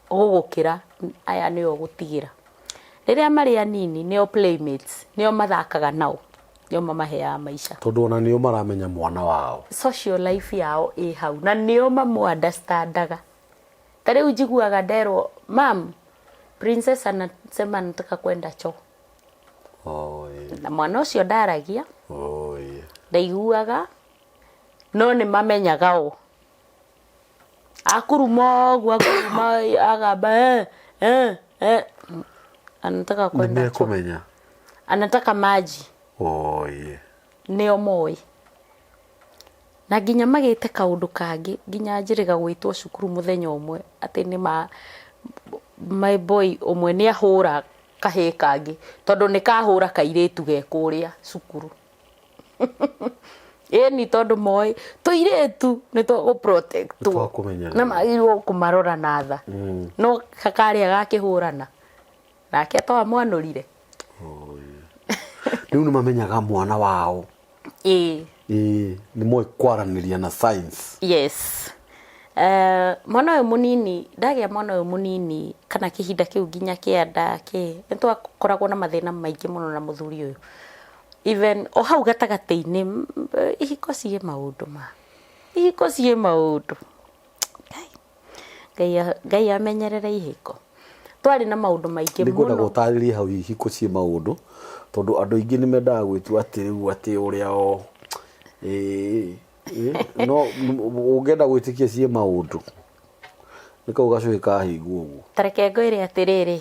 gũgũkĩra, aya nĩo ũgũtigĩra. Rĩrĩa marĩ anini nĩo playmates, nĩo mathakaga nao, nĩo mamaheaga maica. Tondũ ona nĩo maramenya mwana wao. Social life yao ĩ hau na nĩo mamũ understandaga. Ta rĩu njiguaga nderwo, mam, princess anasema anataka kwenda choo. Oh, yeah. Na mwana ũcio ndaragia, Oh, yeah. ndaiguaga, no nĩ mamenyaga o. Akuruma ũguo akuruma agamba eh, eh, eh. Anataka kwenda choo. Nĩmekũmenya. Anataka maji. Oh, yeah. Nĩo moĩ. Na nginya magĩte kaũndũ kangĩ nginya njĩrĩga gwĩtwo cukuru mũthenya ũmwe atĩ nĩ ma my boy ũmwe nĩ ahũra kahĩĩ kangĩ tondũ nĩ kahũra kairĩtu ge kũrĩa cukuru. Ĩni tondũ moĩ tũirĩtu nĩ twa protectwo Nĩ twakũmenyererwo. na magĩrĩirwo kũmarora na tha no karĩa gakĩhũrana nake twamwanũrire. Oh, yeah. Rĩu nĩ mamenyaga mwana wao. Ĩĩ. Ĩĩ, nĩ moĩ kwaranĩria na science. Yes. Mwana ũyũ mũnini ndagĩa mwana ũyũ mũnini kana kĩhinda kĩu nginya kĩa nda kĩ nĩ twakoragwo na mathĩna maingĩ mũno na mũthuri ũyũ. Even o hau gatagatĩ-inĩ ihiko ciĩ maũndũ ma ihiko ciĩ maũndũ. Ngai, Ngai amenyerere ihiko. Twarĩ na maũndũ maingĩ Nĩngwenda mũno. gũtarĩria hau ihiko ciĩ maũndũ tondũ andũ aingĩ nĩ mendaga gwĩtua atĩ rĩu atĩ ũrĩa o ĩĩ, ĩĩ, no ũngĩenda gwĩtĩkia ciĩ maũndũ nĩ kau gacũhĩ kahingwo ũguo. Ta reke ngwĩre atĩrĩrĩ,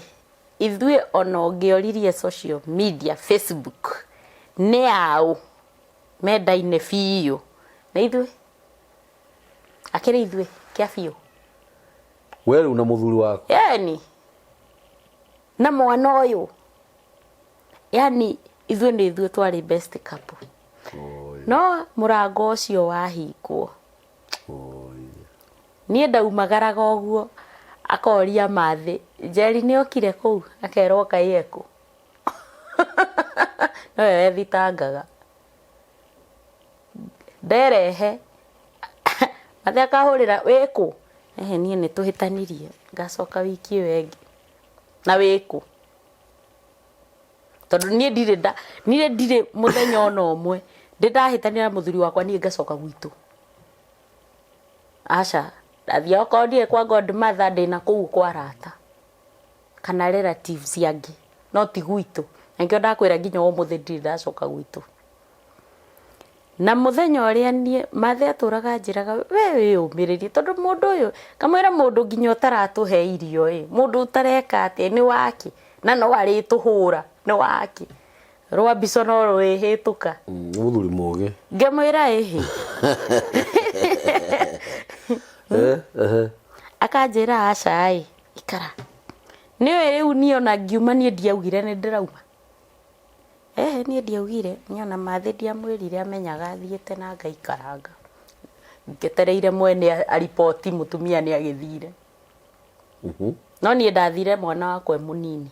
ithuĩ ona ũngĩoririe social media Facebook nĩ aũ mendaine biũ nĩ ithuĩ akĩrĩ ithuĩ kĩa biũ. We rĩu na mũthuri waku. Yani na mwana ũyũ yani ithuĩ nĩ ithuĩ twarĩ best couple. Oh, yeah. No mũrango ũcio wahingwo. Oh, yeah. Niĩ ndaumagaraga ũguo akoria Mathĩ, Njeri nĩ okire kũu akerwo kaĩ ekũ. Nowe wethitangaga. Nderehe Mathĩ akahũrĩra wĩkũ? Ehe niĩ nĩ tũhĩtanirie ngacoka wiki ĩyo ĩngĩ. Na wĩkũ? Tondũ niĩ ndirĩ nda niĩ ndirĩ mũthenya ona ũmwe ndĩ ndahĩtania na mũthuri wakwa niĩ ngacoka gwitũ. Aca, ndathiaga okorwo ndirĩ kwa godmother ndĩna kũu kwa arata kana relatives angĩ no ti gwitũ. Na nĩkĩo ndakwĩra nginya ũmũthĩ ndirĩ ndacoka gwitũ. Na mũthenya ũrĩa niĩ Mathĩ atũraga anjĩraga we wĩyũmĩrĩrie tondũ mũndũ ũyũ kamwĩra mũndũ nginya ũtaratũhe irio ĩ mũndũ ũtareka atĩa nĩ wake na no arĩtũhũra nĩ wake rwa mbico no rwĩhĩtũka. Nĩ mũthuri mũgĩ. Ngĩmwĩra ĩhĩ. Akanjĩra aca ĩ ikara. Nĩũĩ rĩu niĩ ona ngiuma niĩ ndiaugire nĩ ndĩrauma. Ehe niĩ ndiaugire niĩ ona Mathĩ ndiamwĩrire amenyaga thiĩte na ngaikaranga. Ngetereire mwene ariboti mũtumia nĩ agĩthire. No niĩ ndathire mwana wakwa e mũnini.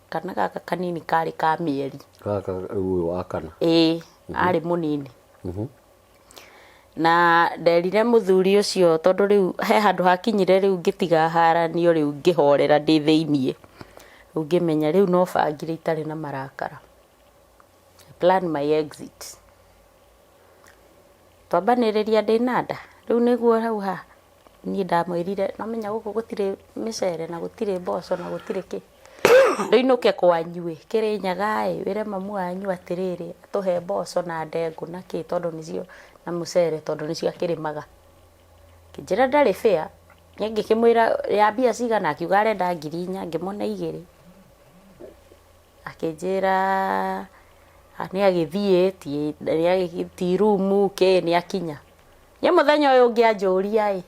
Kana gaka kanini karĩ ka mĩeri. Gaka rĩu ũyũ wa kana. Ĩĩ, arĩ mũnini. Na nderire mũthuri ũcio tondũ rĩu he handũ hakinyire rĩu ngĩtiga haranio rĩu ngĩhorera ndĩ thĩiniĩ. Rĩu ngĩmenya rĩu no bangire itarĩ na marakara. Plan my exit. Twambanĩrĩria ndĩna nda rĩu nĩguo hau ha niĩ ndamwĩrire nomenya gũkũ gũtirĩ mĩcere na gũtirĩ mboco na gũtirĩ kĩ. Ndũinũke kwanyu ĩ Kĩrĩnyaga ĩ wĩre mamu wanyu atĩrĩrĩ atũhe mboco na ndengũ na kĩ tondũ nĩcio na mũcere tondũ nĩcio akĩrĩmaga. Akĩnjĩra ndarĩ fair. Niĩ ngĩkĩmwĩra ya mbia cigana akiuga arenda 4,000 ngĩmũne 2. Akĩnjĩra nĩ agĩthiĩ ti rumu kĩ nĩ akinya. Niĩ mũthenya ũyũ ũngĩ anjũria ĩ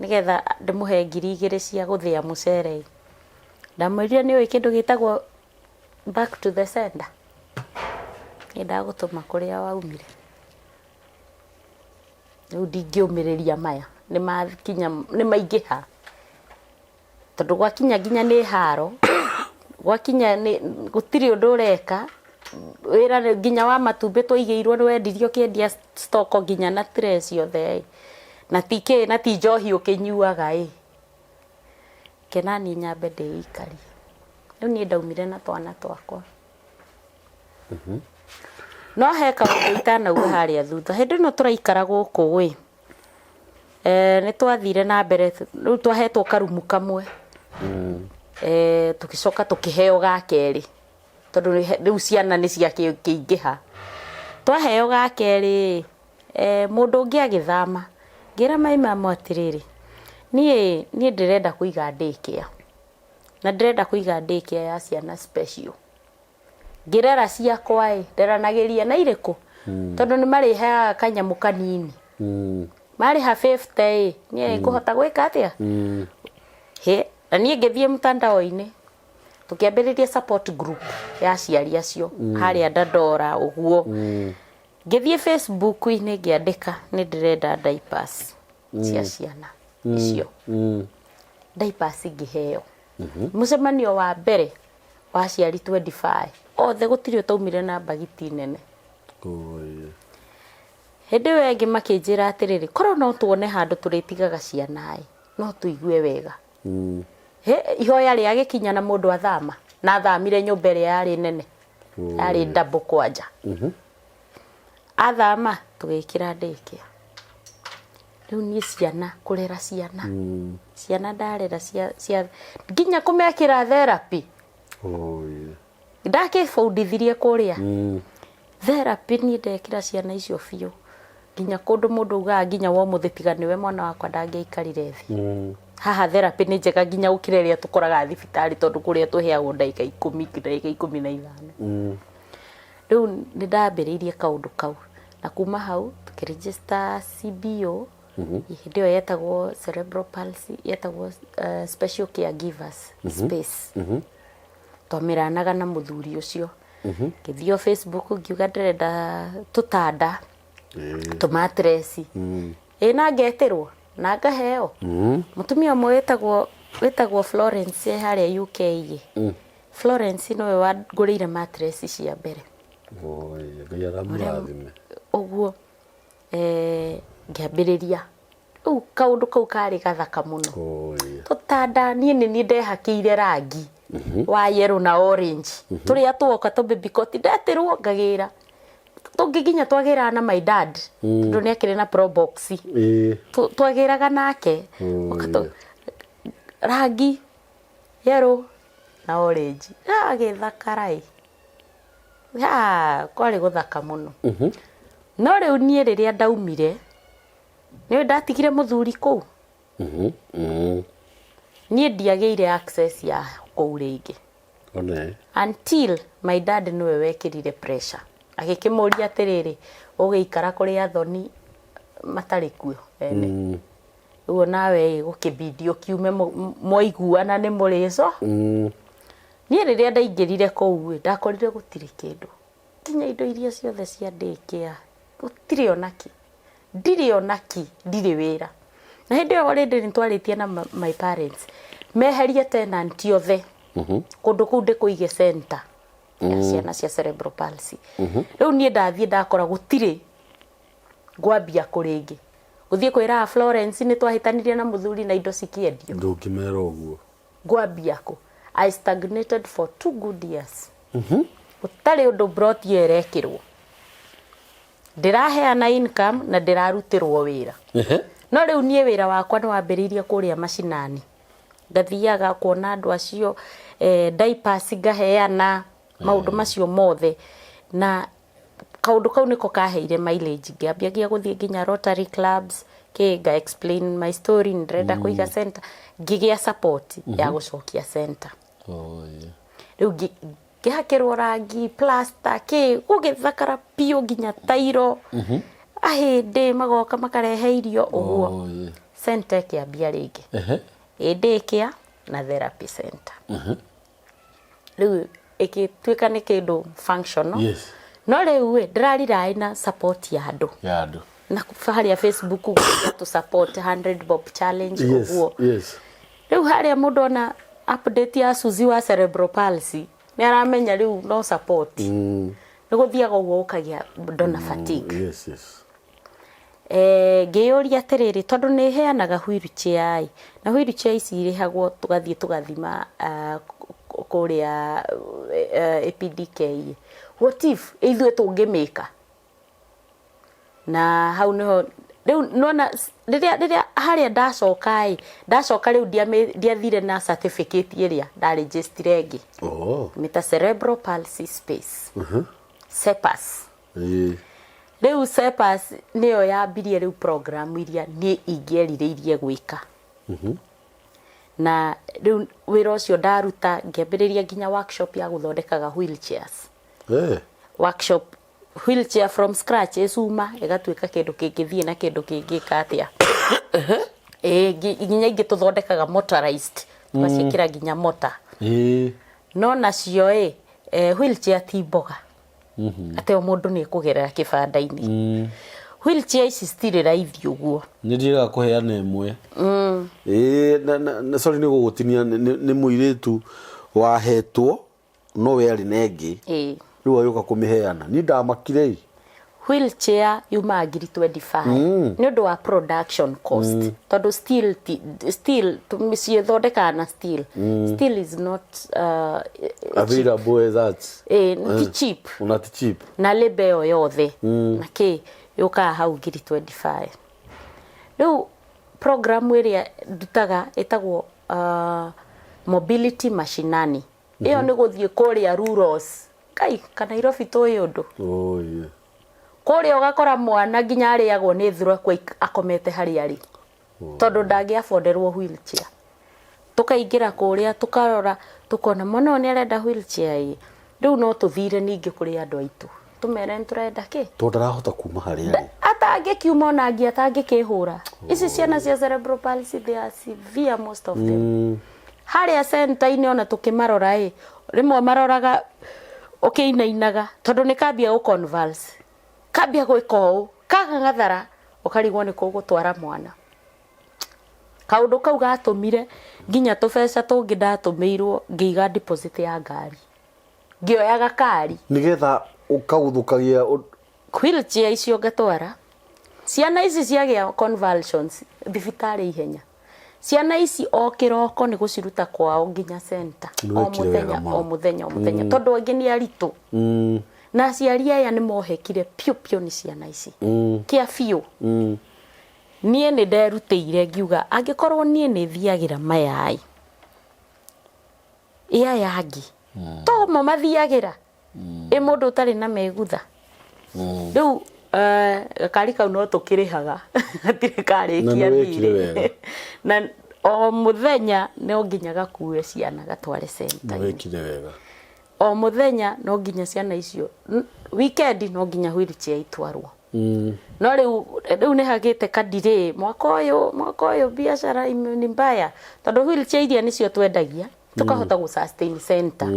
nĩgetha ndĩmũhe 2,000 cia gũthĩa mũcere ĩ. Ndamwĩrire nĩ ũĩ kĩndũ gĩtagwo back to the sender. Niĩ ndagũtũma kũrĩa waumire. Rĩu ndingĩũmĩrĩria maya nĩ makinya nĩ maingĩha. Tondũ gwakinya nginya nĩ haro gwakinya nĩ gũtirĩ ũndũ ũreka wĩra nginya wa matumbĩ twaigĩirwo nĩ wendirio ũkĩendia stock nginya na tray ciothe ĩ na ti kĩ na ti njohi ũkĩnyuaga ĩ. Kena niĩ nyambe ndĩikarie. Rĩu niĩ ndaumire na twana twakwa. No he kaũndũ itanauga harĩa thutha. Hĩndĩ ĩno tũraikara gũkũ ĩ, nĩ twathire na mbere, rĩu twahetwo karumu kamwe. Tũgĩcoka tũkĩheo ga kerĩ tondũ rĩu ciana nĩ ciakĩingĩha. Twaheo ga kerĩ ĩ, mũndũ ũngĩ agĩthama. Ngĩra my mum atĩrĩrĩ, niĩ niĩ ndĩrenda kũiga day care. Na ndĩrenda kũiga day care ya ciana special. Ngĩrera ciakwa ĩ, nderanagĩria na irĩkũ? Tondũ nĩ marĩheaga kanyamũ kanini. Marĩha 50 ĩ, niĩ ngũhota gwĩka atĩa? Hĩ, na niĩ ngĩthiĩ mtandao-inĩ, tũkĩambĩrĩria support group ya aciari acio harĩa Dandora ũguo. Ngĩthiĩ Facebook-inĩ ngĩandĩka nĩ ndĩrenda diapers cia ciana icio. Diapers ngĩheo. Mũcemanio wa mbere wa aciari 25 othe gũtirĩ ũtaumire na mbagiti nene. Hĩndĩ ĩyo ĩngĩ makĩnjĩra atĩrĩrĩ, korwo no tuone handũ tũrĩtigaga ciana ĩ, no tũigue wega. Hĩ, ihoya rĩagĩkinya na mũndũ athama, na athamire nyũmba ĩrĩa yarĩ nene, yarĩ double kwanja. Athama tũgĩkĩra daycare. Rĩu niĩ ciana, kũrera ciana, ciana ndarera cia, cia, nginya kũmekĩra therapy. Ndakĩbundithirie kũrĩa. Therapy niĩ ndekĩra ciana icio biũ. Nginya kũndũ mũndũ augaga nginya wa ũmũthĩ tiga nĩwe mwana wakwa ndangĩaikarire thĩ. Haha therapy nĩ njega nginya gũkĩra ĩrĩa tũkoraga thibitarĩ tondũ kũrĩa tũheagwo ndagĩka ikũmi, ndagĩka 15. Rĩu nĩ ndambĩrĩirie kaũndũ kau na kuma hau tũkĩ register CBO. Hĩndĩ ĩyo yetagwo cerebral palsy, yetagwo special caregivers space. Twamĩranaga na mũthuri ũcio. Ngĩthiĩ o Facebook ngiuga ndĩrenda tũtanda, tũmatresi. Ĩ na ngetĩrwo na ngaheo. Mũtumia ũmwe wĩtagwo Florence e harĩa UK ĩ. Florence nĩwe wangũrĩire mattress cia mbere. Ngai aramũrathime. Ũguo ngĩambĩrĩria. Rĩu kaũndũ kau karĩ gathaka mũno. Tũtanda niĩ nĩ niĩ ndehakĩire rangi wa yellow na orange. Tũrĩa tuoka tũ baby cot ndetĩrwo ngagĩra. Tũngĩ nginya twagĩraga na my dad tondũ nĩ akĩrĩ na probox. Twagĩraga nake. Rangi yellow na orange. Gagĩthakara ĩ. Kwarĩ gũthaka mũno. No rĩu niĩ rĩrĩa ndaumire, nĩũĩ ndatigire mũthuri kũu? Niĩ ndiagĩire access ya kũu rĩngĩ. Until my dad nĩwe wekĩrire pressure. Agĩkĩmũria atĩrĩrĩ, ũgĩikara kũrĩ athoni matarĩ kuo ene. Rĩu nawe gũkĩbidi ũkiume mwaiguana nĩ mũrĩco. Niĩ rĩrĩa ndaingĩrire kũu ĩ, ndakorire gũtirĩ kĩndũ. Nginya indo iria ciothe cia daycare, gũtirĩ ona kĩ. Ndirĩ ona kĩ, ndirĩ wĩra. Na hĩndĩ ĩyo already nĩ twarĩtie na my parents, meherie tenant othe. Kũndũ kũu ndĩkũige center ya ciana cia cerebral palsy. Rĩu niĩ ndathiĩ ndakora gũtirĩ, ngwambia kũ rĩngĩ? Gũthiĩ kwĩra Florence nĩ twahĩtanirie na mũthuri na indo cikĩendio? Ndũngĩmera ũguo. Ngwambia kũ? I stagnated for 2 good years. Gũtarĩ ũndũ plot ĩyo ĩrekĩrwo. Ndĩraheana income na ndĩrarutĩrwo wĩra. No rĩu niĩ wĩra wakwa nĩ wambĩrĩirie kũrĩa macinani. Ngathiaga kuona andũ acio, diapers ngaheana, maũndũ macio mothe. Na kaũndũ kau nĩko kaheire mileage. Ngĩambiagia gũthiĩ nginya Rotary clubs, kĩ, nga explain my story, nĩ ndĩrenda kũiga center. Ngĩgĩa support ya gũcokia center. Rĩu ngĩhakĩrwo rangi, plaster, kĩ, gũgĩthakara biũ nginya tairo. Ahĩndĩ magoka makarehe irio ũguo. Center ĩkĩambia rĩngĩ. Ĩ daycare na therapy center. Rĩu ĩgĩtuĩka nĩ kĩndũ functional. No rĩu ĩ, ndĩrariraĩ na support ya andũ. Ya andũ. Na harĩa Facebook tũ support 100 bob challenge ũguo. Rĩu harĩa mũndũ ona update ya Suzy wa cerebral palsy nĩ aramenya rĩu no support. Nĩ gũthiaga ũguo ũkagĩa donor fatigue. Ngĩyũria atĩrĩrĩ, tondũ nĩ heanaga wheelchair ĩ, na wheelchair ici irĩhagwo tũgathiĩ tũgathima kũrĩa APDK what if ithuĩ tũngĩmĩka na hau niho rĩu nona rĩrĩa rĩrĩa harĩa ndacoka ĩ ndacoka rĩu ndiathire na certificate ĩrĩa ndarejistire ĩngĩ. Oh. Mĩta cerebral palsy space. CEPAS. Ĩĩ. Rĩu CEPAS nĩyo yambirie rĩu program iria niĩ ingĩerirĩirie gwĩka. Na rĩu wĩra ũcio ndaruta ngĩambĩrĩria nginya workshop ya gũthondekaga wheelchairs. Eh. Workshop wheelchair from scratch ĩcuma ĩgatuĩka kĩndũ kĩngĩthiĩ na kĩndũ kĩngĩka atĩa. Ĩĩ nginya ingĩ tũthondekaga motorized tũgaciĩkĩra nginya mota. Ĩĩ. No nacio ĩ wheelchair ti mboga atĩ o mũndũ nĩ ekũgerera kĩbanda-inĩ. Wheelchair ici citirĩ raithi ũguo. Nĩ ndiĩraga kũheana ĩmwe. Ĩĩ na sorry nĩ gũgũtinia nĩ mũirĩtu wahetwo no we arĩ na ĩngĩ. Ĩĩ. Rĩu agĩũka kũmĩheana. Niĩ ndamakire ĩ. Wheelchair yumaga ngiri 25 nĩ ũndũ wa production cost tondũ steel steel ciĩthondekaga na steel. Steel is not Available as that. Ĩĩ, ti cheap. Ona ti cheap. Na labor ĩyo yothe na kĩ yũkaga hau ngiri 25. Rĩu program ĩrĩa ndutaga ĩtagwo mobility mashinani. Ĩyo nĩ gũthiĩ kũrĩa rurals. Kai ka Nairobi tũĩ ũndũ. Oh yeah. Kũrĩa ũgakora mwana nginya arĩagwo nĩ thuraku akomete harĩa arĩ. Tondũ ndangĩ afforderwo wheelchair. Tũkaingĩra kũrĩa tũkarora tũkona mwana ũyũ nĩ arenda wheelchair ĩ. Rĩu no tũthire ningĩ kũrĩ andũ aitũ. Tũmere nĩ tũrenda kĩ? Tondũ ndarahota kuma harĩa arĩ. Atangĩkiuma ona ngi atangĩkĩhũra. Ici ciana cia cerebral palsy they are severe most of them. Harĩa center-inĩ ona tũkĩmarora ĩ, rĩmwe maroraga ũkĩinainaga tondũ nĩ kambia gũ convulse. Kambia gwĩka ũũ, kagang'athara ũkarigwo nĩ kũ ũgũtwara mwana. Kaũndũ kau gatũmire nginya tũbeca tũngĩ ndatũmĩirwo ngĩiga deposit ya ngari. Ngĩoya gakari. Nĩgetha ũkaguthũkagia Wheelchair icio ngatwara. Ciana ici ciagĩa convulsions thibitarĩ ihenya. Ciana ici o kĩroko nĩ gũciruta kwao nginya center. Nĩ O wekire wega mũthenya, mũno. o mũthenya, o mũthenya. Tondũ angĩ nĩ aritũ. Na aciari aya nĩ mohekire piũ piũ nĩ ciana ici. Kĩa biũ. Niĩ nĩ nderutĩire ngiuga angĩkorwo niĩ nĩ thiagĩra maya ĩ. Ĩ aya angĩ. To mo mathiagĩra. Ĩ mũndũ ũtarĩ na megutha. Rĩu gakari kau no tũkĩrĩhaga. Gatirĩ karĩkia Na nĩ wekire thirĩ. wega. Na o mũthenya no nginya gakue ciana gatware center. Nĩ wekire wega. O mũthenya no nginya ciana icio weekend no nginya wheelchair itwarwo. No rĩu rĩu nĩ hagĩte kadirĩ mwaka ũyũ biacara nĩ mbaya tondũ wheelchair iria nĩcio twendagia tũkahota gũ sustain center.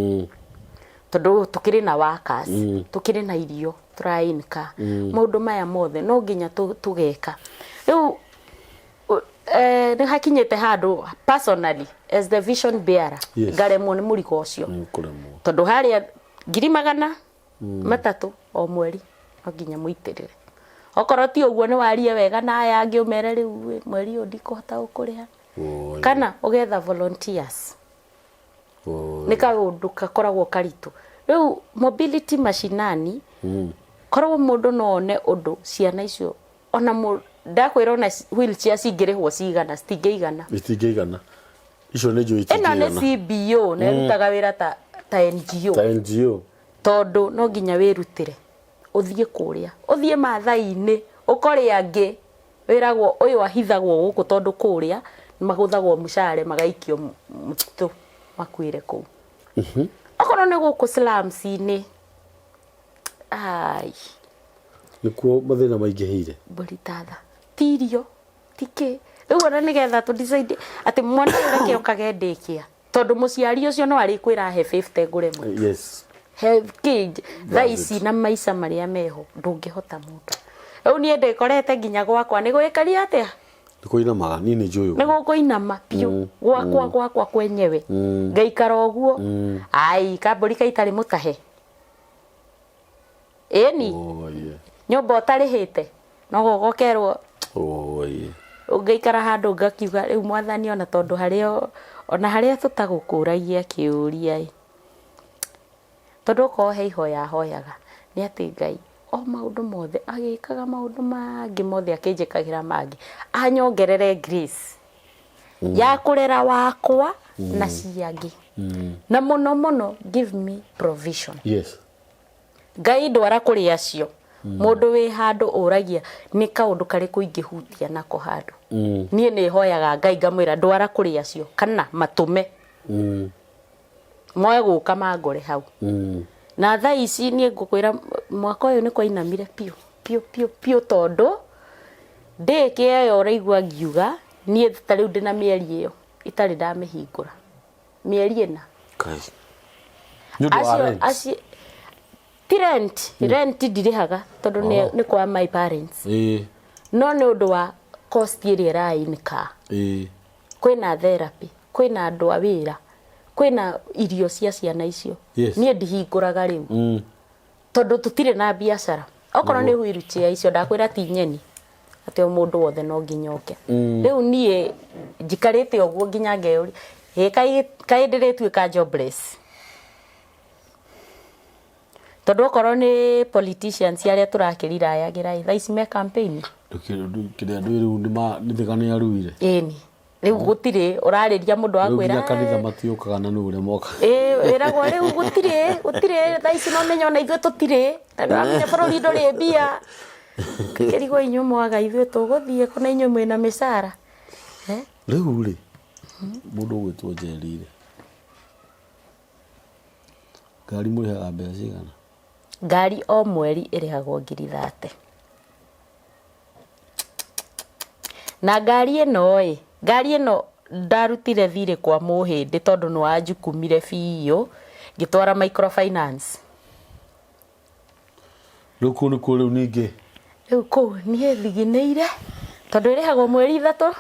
Tondũ tũkĩrĩ na workers, tũkĩrĩ na irio tũrainka. Maũndũ maya mothe no nginya tũgeka. Rĩu nĩ hakinyĩte handũ personally as the vision bearer ngaremwo nĩ mũrigo ũcio. Nĩ ũkũremwo. Tondũ harĩa ngiri magana matatũ o mweri no nginya mũitĩrĩre. Okorwo ti ũguo nĩ warie wega na aya angĩ ũmere rĩu mweri ũyũ ndikũhota gũkũrĩha. Kana ũgetha volunteers. Nĩ kaũndũ gakoragwo karitũ. Rĩu mobility mashinani korwo mũndũ no one ũndũ ciana icio ona ndakwĩra ona wheelchair cingĩrĩhwo cigana citingĩigana. Itingĩigana. Icio nĩ njũĩ Ĩno nĩ itingĩigana. CBO na ĩrutaga wĩra ta NGO. Ta NGO. Tondũ no nginya wĩrutĩre ũthiĩ kũrĩa ũthiĩ Maathai-inĩ ũkore angĩ wĩragwo ũyũ ahithagwo gũkũ tondũ kũrĩa magũthagwo mũcare magaikio mũtitũ makuĩre kũu. Okorwo nĩ gũkũ slums-inĩ ai Nĩkuo mathĩna maingĩhĩire. Mbũri tatha ti irio ti kĩ rĩu ona nĩgetha tũ decide atĩ mwana ũyũ reke okage daycare tondũ mũciari ũcio no arĩkwĩra he 50 ngũre mũtu. Yes. He kĩ thaa ici na maica marĩa meho ndũngĩhota mũndũ. Rĩu niĩ ndĩkorete nginya gwakwa nĩ gwĩkaria atĩa? Nĩ kũinamaga, niĩ nĩ njũĩ ũguo. Nĩ gũkũinama biũ gwakwa gwakwa kwenyewe. Ngaikara ũguo. Ai kambũri kaitarĩ mũtahe. Ĩni. Oh, yeah. Nyũmba ũtarĩhĩte no gũgokerwo. Oh, yeah. Ũngĩikara handũ ngakiuga rĩu mwathani ona tondũ harĩa ona harĩa tũtagũkũragia kĩũria ĩ. Tondũ okorwo he ihoya hoyaga nĩ atĩ Ngai o maũndũ mothe agĩkaga maũndũ mangĩ mothe akĩnjĩkagĩra mangĩ anyongerere grace ya kũrera wakwa na ciangĩ na mũno mũno give me provision. Ngai ndwara kũrĩ acio mũndũ wĩ handũ ũragia nĩ kaũndũ karĩkũ ingĩhutia nako handũ. Niĩ nĩ hoyaga Ngai ngamwĩra ndwara kũrĩ acio kana matũme moe gũka mangore hau. Na thaa ici niĩ ngũkwĩra mwaka ũyũ nĩ kwainamire biũ biũ biũ biũ tondũ ndĩkĩ ĩyo ũraigua ngiuga niĩ ta rĩu ndĩna mĩeri ĩyo itarĩ ndamĩhingũra mĩeri 4. Kai. Nĩ ũndũ wa Acio rent. acio ti rent, rent ndirĩhaga tondũ nĩ Oh. nĩ kwa my parents. No nĩ ũndũ wa cost ĩrĩa ĩrainĩka. Kwĩna therapy, kwĩna andũ a wĩra, kwĩna irio cia ciana icio. Niĩ ndihingũraga rĩu. Tondũ tũtirĩ na biacara. Okorwo nĩ wheelchair icio ndakwĩra ti nyeni atĩ o mũndũ wothe no nginya oke. Rĩu niĩ njikarĩte ũguo nginya ngeyũria ĩ kaĩ ndĩrĩtuĩka jobless. Tondũ okorwo nĩ politicians arĩa tũrakĩrirayagĩra ĩ thaa ici me campaign. Kĩrĩa ndũĩ rĩu nĩ thĩga nĩ aruire. Ĩni. Rĩu gũtirĩ ũrarĩria mũndũ Rĩu akwĩra nginya kanitha matiũkaga na nĩ ũrĩa moka. Ĩ wĩragwo rĩu gũtirĩ gũtirĩ thaa ici no menya ona ithuĩ tũtirĩ na ndũramenya bũrũri ndũrĩ mbia. Kĩrigwo inyuĩ mwaga ithuĩ tũgũthiĩ kũ na inyuĩ mwĩna mĩcara. Rĩu rĩ mũndũ ũgwĩtwo Njeri rĩ ngari mũrĩhaga mbeca cigana? Ngari o mweri ĩrĩhagwo 30,000. Na ngari ĩno ĩ, ngari ĩno ndarutire thirĩ kwa mũhĩndĩ tondũ nĩ wanjukumire biũ ngĩtwara microfinance. Rĩu kũu nĩkuo rĩu ningĩ? Rĩu kũu niĩ thiginĩire tondũ ĩrĩhagwo mweri 3.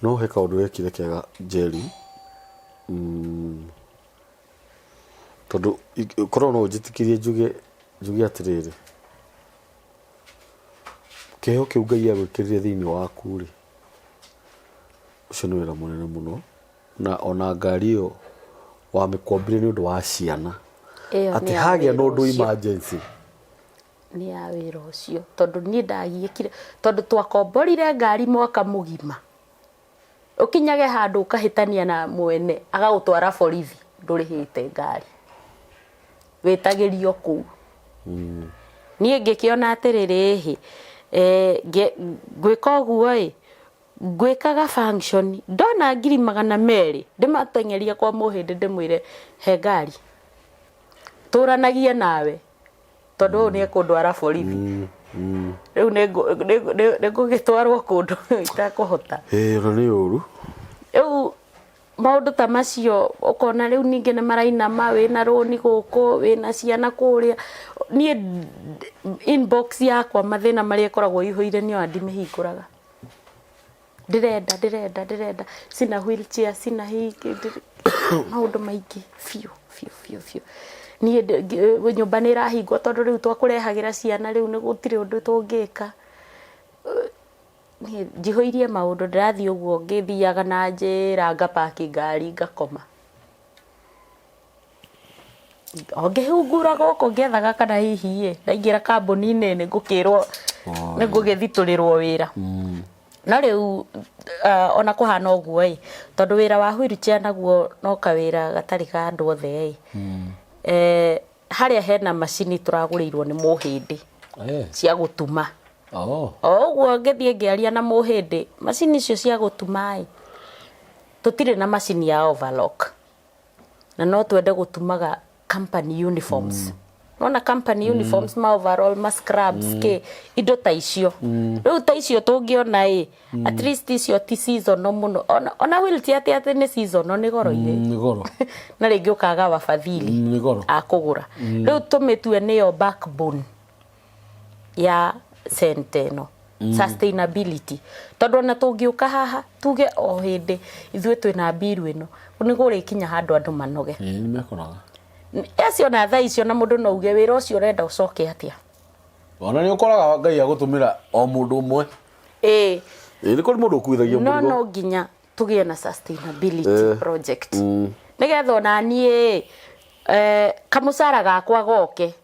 No he kaũndũ wekire kega Njeri, tondũ korwo no ũnjĩtĩkĩrie njuge njuge atĩrĩrĩ, kĩheo kĩu Ngai agwĩkĩrire thĩinĩ waku rĩ, ũcio nĩ wĩra mũnene mũno, na ona ngari ĩyo wamĩkombire nĩ ũndũ wa ciana, Ĩyo nĩ atĩ ya hagĩa na wĩra ũndũ ũcio. emergency. Nĩ ya wĩra ũcio tondũ niĩ ndagiĩkire tondũ twakomborire ngari mwaka mũgima ũkinyage handũ ũkahĩtania na mwene agagũtwara borithi ndũrĩhĩte ngari wĩtagĩrio kũu. Niĩ ngĩkĩona atĩrĩrĩ ĩhĩ ngwĩka ũguo ĩ ngwĩkaga function ndona 200,000 ndĩmateng'erie kwa mũhĩndĩ ndĩmwĩre he ngari tũranagie nawe tondũ ũyũ nĩ ekũndwara borithi. Rĩu nĩ ngũgĩtwarwo kũndũ itakũhota. Ĩĩ ona nĩ ũru. Rĩu maũndũ ta macio ũkona rĩu ningĩ nĩ marainama wĩna rũni gũkũ wĩna ciana kũrĩa. Niĩ inbox yakwa mathĩna marĩa ĩkoragwo ĩihũire niĩ ona ndimĩhingũraga. Ndĩrenda ndĩrenda ndĩrenda sina wheelchair sina hiki maũndũ maingĩ biũ biũ biũ biũ. Niĩ nyũmba nĩ ĩrahingwo tondũ rĩu twakũrehagĩra ciana rĩu nĩ gũtirĩ ũndũ tũngĩka. Niĩ njihũirie maũndũ ndĩrathiĩ ũguo ngĩthiaga na njĩra ngapaki ngari ngakoma. O ngĩhungura gũkũ ngĩethaga kana hihi ĩ ndaingĩra kambuni-inĩ nĩ ngũkĩrwo nĩ ngũgĩthitũrĩrwo wĩra. No rĩu ona kũhana ũguo ĩ tondũ wĩra wa wheelchair naguo no kawĩra gatarĩ ka andũ othe ĩ harĩa hena macini tũragũrĩirwo nĩ mũhĩndĩ cia gũtuma. O ũguo ngĩthiĩ ngĩaria na mũhĩndĩ macini icio cia gũtuma ĩ tũtirĩ na macini ya overlock na no twende gũtumaga company uniforms. Nona company uniforms ma overall ma scrubs kĩ indo ta icio. Rĩu ta icio tũngĩona ĩ at least icio ti seasonal mũno ona wheelchair ti atĩ nĩ seasonal nĩ goro irĩ. Nĩ goro. Na rĩngĩ ũkaga wafadhili Nĩ goro. a kũgũra. Rĩu tũmĩtue nĩyo backbone ya center ĩno. Sustainability tondũ ona tũngĩũka haha tuge o hĩndĩ ithuĩ twĩna mbiru ĩno nĩ gũrĩkinya handũ andũ manoge. Ĩĩ nĩ mekoraga. Acio na thaa icio na mũndũ no uge wĩra ũcio ũrenda ũcoke atĩa. Ona nĩ ũkoraga Ngai agũtũmĩra o mũndũ ũmwe. Ĩĩ. Ĩĩ nĩ kũrĩ mũndũ ũkuithagia No mũrigo. no nginya tũgĩe na sustainability project. Nĩgetha ona niĩ Kamũcara gakwa goke,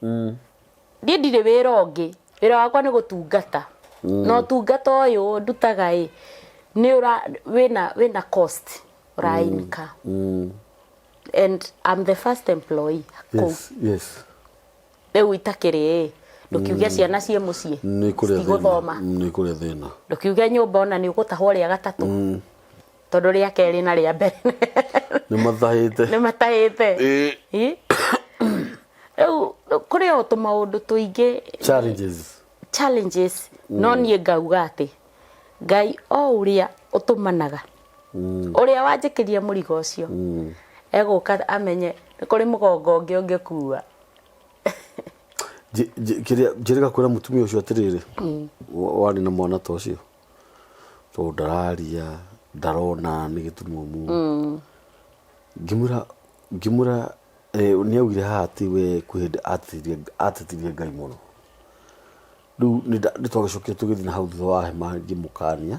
niĩ ndirĩ wĩra ũngĩ, wĩra wakwa nĩ gũtungata, na ũtungata ũyũ ndutaga ĩ nĩ ũra wĩna cost ũrainka, and I'm the first employee kũu. Rĩu itakĩrĩ ĩ, ndũkiuge ciana ciĩ mũciĩ Nĩ kũrĩa thĩna. Citigũthoma. Nĩ kũrĩa thĩna. Ndũkiuge nyũmba ona nĩ ũgũtahwo rĩa gatatũ, tondũ rĩa kerĩ na rĩa mbere Nĩ matahĩte. Nĩ matahĩte. Ĩ? Rĩu kũrĩ o tũmaũndũ tũingĩ. Challenges. Challenges, no niĩ ngauga atĩ Ngai o ũrĩa ũtũmanaga, ũrĩa wanjĩkĩria mũrigo ũcio, egũka amenye nĩ kũrĩ mũgongo ũngĩ ũngĩkua. Kĩrĩa njĩrĩga kwĩra mũtumia ũcio atĩrĩrĩ, warĩ na mwana ta ũcio, tondũ ndararia, ndarona, nĩ gĩtumumu, ngĩmwĩra nĩ augire haha atĩ we kwĩ hĩndĩ atetirie Ngai mũno. Rĩu nĩ twagĩcokire tũgĩthiĩ na hau thutha wa hema ngĩmũkania,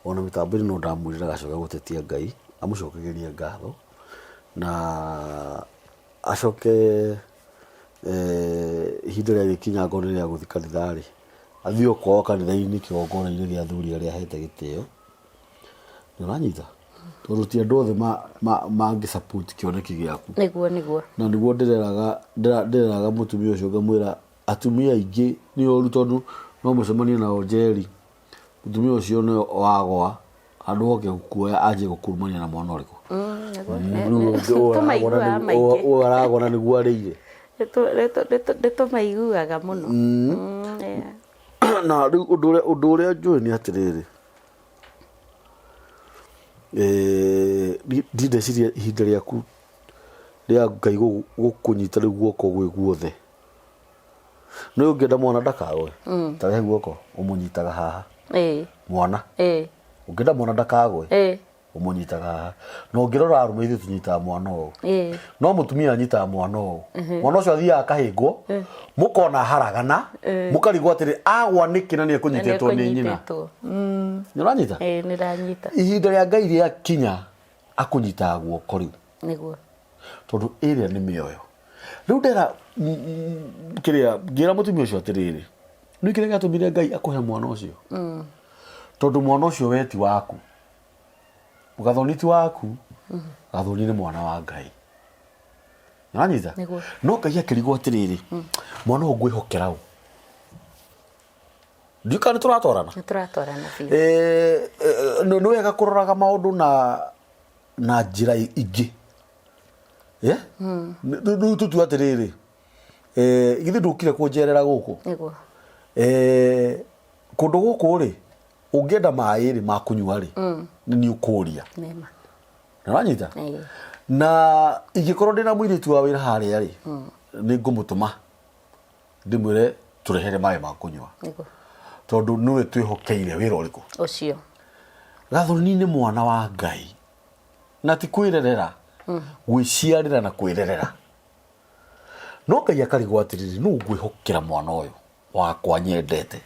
ona mĩtambo-inĩ no ndamwĩrire agacoka gũtetia Ngai, amũcokagĩrie ngatho, na acoke ihinda rĩagĩkinya angorwo nĩ rĩa gũthiĩ kanitha rĩ, athiĩ o kwao kanitha-inĩ kĩgongona-inĩ gĩa athuri arĩa ahete gĩtĩo. Nĩ ũranyita? Tondũ ti andũ othe mangĩ support kĩoneki gĩaku. Nĩguo, nĩguo. Na nĩguo ndĩreraga mũtumia ũcio ngamwĩra atumia aingĩ nĩ oru, tondũ no mũcemanie nao njeri, mũtumia ũcio nĩwe wagwa handũ hoke gũkuoya anjie gũkurumania na mwana ũrĩkũ. Nĩguo. Tũmaiguaga maingĩ. Ũyũ aragwa na nĩguo arĩire. Nĩ tũmaiguaga mũno. Yeah. Na rĩu ũndũ ũrĩa njũĩ nĩ atĩrĩrĩ, ndindeciria ihinda rĩaku rĩa Ngai gũkũnyita rĩu guoko gwĩ guothe, nĩ ũngĩenda mwana ndakagwe, tarehe guoko ũmũnyitaga haha. Mwana, ũngĩenda mwana ndakagwe, ũmũnyitaga haha. Na ũngĩrora arũme, ithuĩ tũnyitaga mwana ũũ, no mũtumia anyitaga mwana ũũ. Mwana ũcio athiaga akahĩngwo, mũkona haragana, mũkarigwo atĩrĩ, agwa nĩkĩ na nĩ ekũnyitĩtwo nĩ nyina? Nĩekũnyitĩtwo. Nĩ ũranyita? Ĩĩ, nĩndanyita. Ihinda rĩa Ngai rĩakinya, akũnyitaga guoko rĩu, tondũ ĩrĩa nĩ mĩoyo. Rĩu ndera kĩrĩa ngĩra mũtumia ũcio atĩrĩrĩ, nĩ kĩrĩa gĩatũmire Ngai akũhe mwana ũcio, tondũ mwana ũcio we ti waku, gathoni ti waku, gathoni nĩ mwana wa Ngai. Nĩwanyita? Nĩguo. No Ngai akĩrigwo atĩrĩrĩ, mwana ũyũ ngwĩhokera ũ? Ndiũ kana nĩ tũratwarana. Nĩ tũratwarana biũ. Nĩ wega kũroraga maũndũ na njĩra ingĩ. Yeah? Rĩu tũtue atĩrĩrĩ, githĩ ndũkire kũnjerera gũkũ? Nĩguo. Kũndũ gũkũ rĩ, ũngĩenda maĩ rĩ ma kũnyua rĩ, nĩ niĩ ũkũria. Nĩma. Nĩwanyita? Ĩĩ. Na ingĩkorwo ndĩna mũirĩtu wa wĩra harĩa rĩ, nĩ ngũmũtũma ndĩmwĩre tũrehere maĩ ma kũnyua, tondũ nĩwe twĩhokeire wĩra ũrĩkũ? Ũcio. Gathoni nĩ mwana wa Ngai, na ti kwĩrerera, gwĩciarĩra na kwĩrerera. No Ngai akarigwo atĩrĩrĩ, nũ ngwĩhokera mwana ũyũ wakwa nyendete?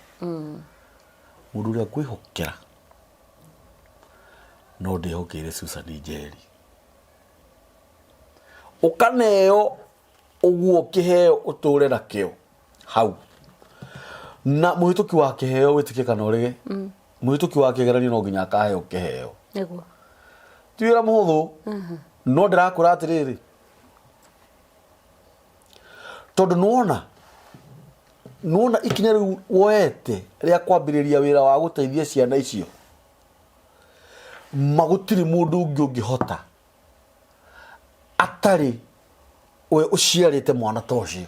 Mũndũ ũrĩa ngwĩhokera, no ndĩhokeire Susan Njeri. Ũkaneo ũguo kĩheo ũtũre nakĩo hau, na mũhĩtũki wa kĩheo, wĩtĩkie kana ũrege, mũhĩtũki wa kĩgeranio no nginya akaheo kĩheo. Ti wĩra mũhũthũ, no ndĩrakwĩra atĩrĩrĩ, tondũ nĩwona ikinya rĩu woete rĩa kwambĩrĩria wĩra wa gũteithia ciana icio, ma gũtirĩ mũndũ ũngĩ ũngĩhota atarĩ we ũciarĩte mwana ta ũcio.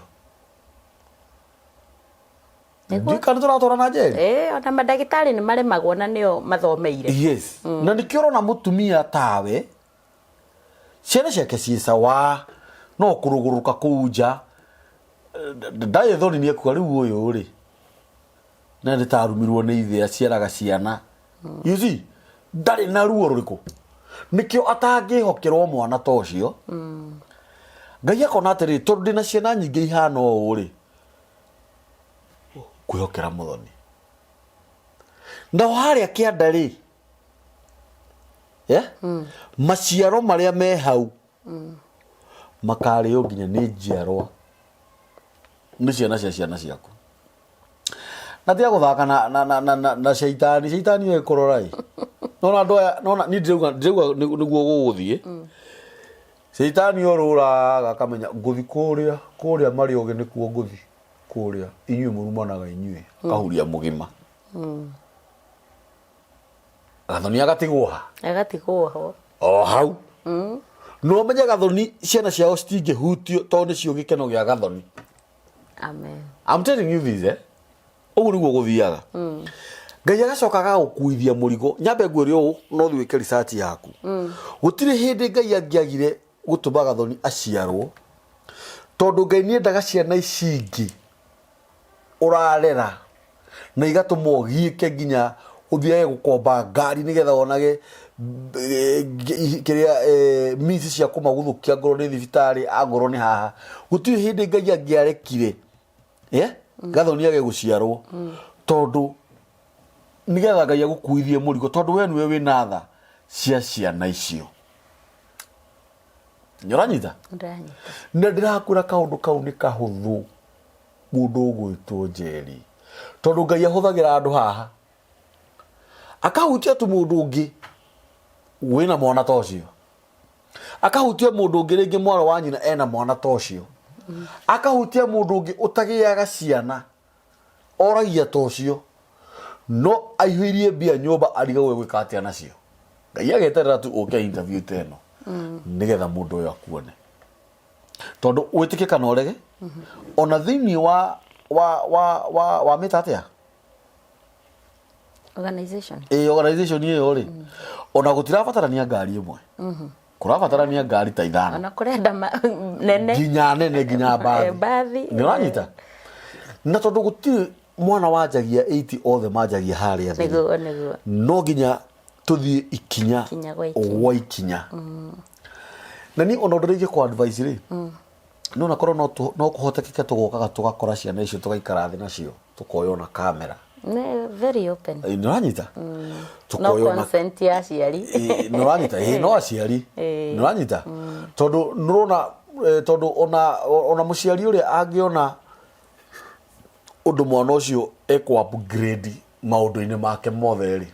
Nĩguo. Ndikana tũratwara na njeri. Ĩĩ, ona mandagĩtarĩ nĩ maremagwo na nĩo mathomeire. Yes, na nĩkĩo ũrona mũtumia tawe, ciana ciake ciĩ sawa, no kũrũgũrũka kũu nja, ndarĩ thoni, nĩ ekuga rĩu ũyũ rĩ na nĩ tarumirwo nĩ ithe aciaraga ciana. You see, ndarĩ na ruo rũrĩkũ, nĩkĩo atangĩhokerwo mwana ta ũcio. Ngai akona atĩrĩ, tondũ ndĩna ciana nyingĩ ihana ũũ rĩ, kwĩhokera mũthoni. Nao harĩa kĩanda rĩ, yeah? Maciaro marĩa me hau. Makarĩo nginya nĩ njiarwa, nĩ ciana cia ciana ciaku. Na tiga gũthaka na, na, na, na, na, na caitani. Caitani ĩ kũrora ĩ. Nona andũ aya, nona niĩ ndĩrauga ndĩrauga nĩguo gũgũthiĩ. Caitani orũraga akamenya ngũthi kũrĩa, kũrĩa marĩ ogĩ nĩkuo ngũthi kũrĩa. Inyuĩ mũrumanaga inyuĩ. Akahuria mũgima. Gathoni agatigwo ha? Agatigwo ho. O hau. No ũmenye Gathoni ciana ciao citingĩhutio tondũ nĩcio gĩkeno gĩa Gathoni. Amen. I'm telling you this, eh? Ũguo nĩguo gũthiaga. Ngai agacoka agagũkuithia mũrigo. Nyambe ngwĩre ũũ, no thiĩ wĩke research yaku. Gũtirĩ hĩndĩ Ngai angĩagire gũtũma Gathoni aciarwo, tondũ Ngai nĩendaga ciana ici ingĩ ũrarera na igatũma ũgiĩke nginya ũthiage gũkomba ngari nĩgetha wonage kĩrĩa means cia kũmaguthũkia ngorwo nĩ thibitarĩ angorwo nĩ haha. Gũtirĩ hĩndĩ Ngai angĩarekire Gathoni age gũciarwo, tondũ nĩgetha Ngai agũkuithie mũrigo, tondũ we nĩwe wĩna tha cia ciana icio. Nĩũranyita? Ndĩranyita. Na ndĩrakwĩra kaũndũ kau nĩ kahũthũ mũndũ ũgwĩtwo Njeri, tondũ Ngai ahũthagĩra andũ haha akahutia tu mũndũ ũngĩ wĩna mwana ta ũcio, akahutia mũndũ ũngĩ rĩngĩ mwarĩ wa nyina ena mwana ta ũcio, akahutia mũndũ ũngĩ ũtagĩaga ciana oragia ta ũcio, no aihũirie mbia nyũmba arigagwo gwĩka atĩa nacio. Ngai ageterera tu ũke interview ta ĩno nĩgetha mũndũ ũyũ akuone, tondũ wĩtĩkie kana ũrege, ona thĩinĩ wa wa wa wa wa mĩta atĩa Organization. Ĩ organization ĩyo rĩ, ona gũtirabatarania ngari ĩmwe, kũrabatarania ngari ta ithano. Ona kũrenda nene. Nginya nene, nginya mbathi. Mbathi. Nĩ ũranyita? Na tondũ gũtirĩ mwana wanjagia 80, othe manjagia harĩa thĩ. Nĩguo nĩguo. No nginya tũthiĩ ikinya Ikinya gwa ikinya. Gwa ikinya. Na niĩ ona ũndũ rĩngĩ kwa advice rĩ, no nakorwo no kũhotekeke tũgokaga tũgakora ciana icio, tũgaikara thĩ nacio, tũkoywo na kamera. Nĩ very open. Nĩ ũranyita? No Tũkoywo na consent ya aciari. Nĩ ũranyita? Ĩ, no aciari. Nĩ ũranyita? Tondũ nĩũrona tondũ ona mũciari ũrĩa angĩona ũndũ mwana ũcio ekũ upgrade maũndũ-inĩ make mothe rĩ,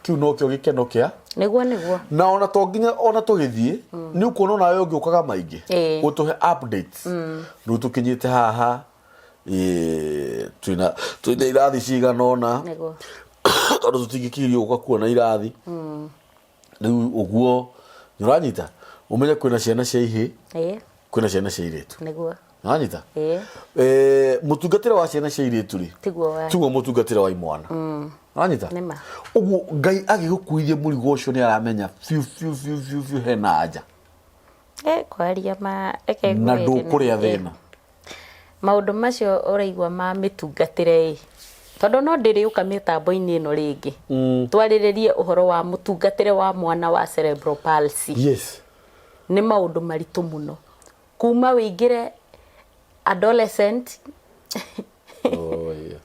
kĩu nokĩo gĩkeno kĩa Nĩguo nĩguo. Na ona to nginya ona tũgĩthiĩ nĩ ũkuona onawe ũngĩũkaga maingĩ gũtũhe updates, rĩu tũkinyĩte haha, twĩna irathi cigana ũna, tondũ tũtingĩkirio gũka kuona irathi rĩu ũguo. Nĩ ũranyita? Ũmenye kwĩna ciana cia ihĩ, kwĩna ciana cia irĩtu. Nĩwanyita? Mũtungatĩre wa ciana cia irĩtu rĩ, Tiguo wa tiguo mũtungatĩre wa imwana. Nĩwanyita? Nĩma. Ũguo Ngai agĩgũkuithia mũrigo ũcio nĩ aramenya biũ biũ biũ biũ biũ hena anja. Kwaria ma, reke na ngwĩre ndũkũrĩa thĩna. Maũndũ macio ũraigua ma mĩtungatĩre ĩ, tondũ no ndĩrĩũka mĩtambo-inĩ ĩno rĩngĩ twarĩrĩrie ũhoro wa mũtungatĩre wa mwana wa cerebral palsy. Nĩ maũndũ maritũ mũno kuma wĩingĩre adolescent, Oh, yeah.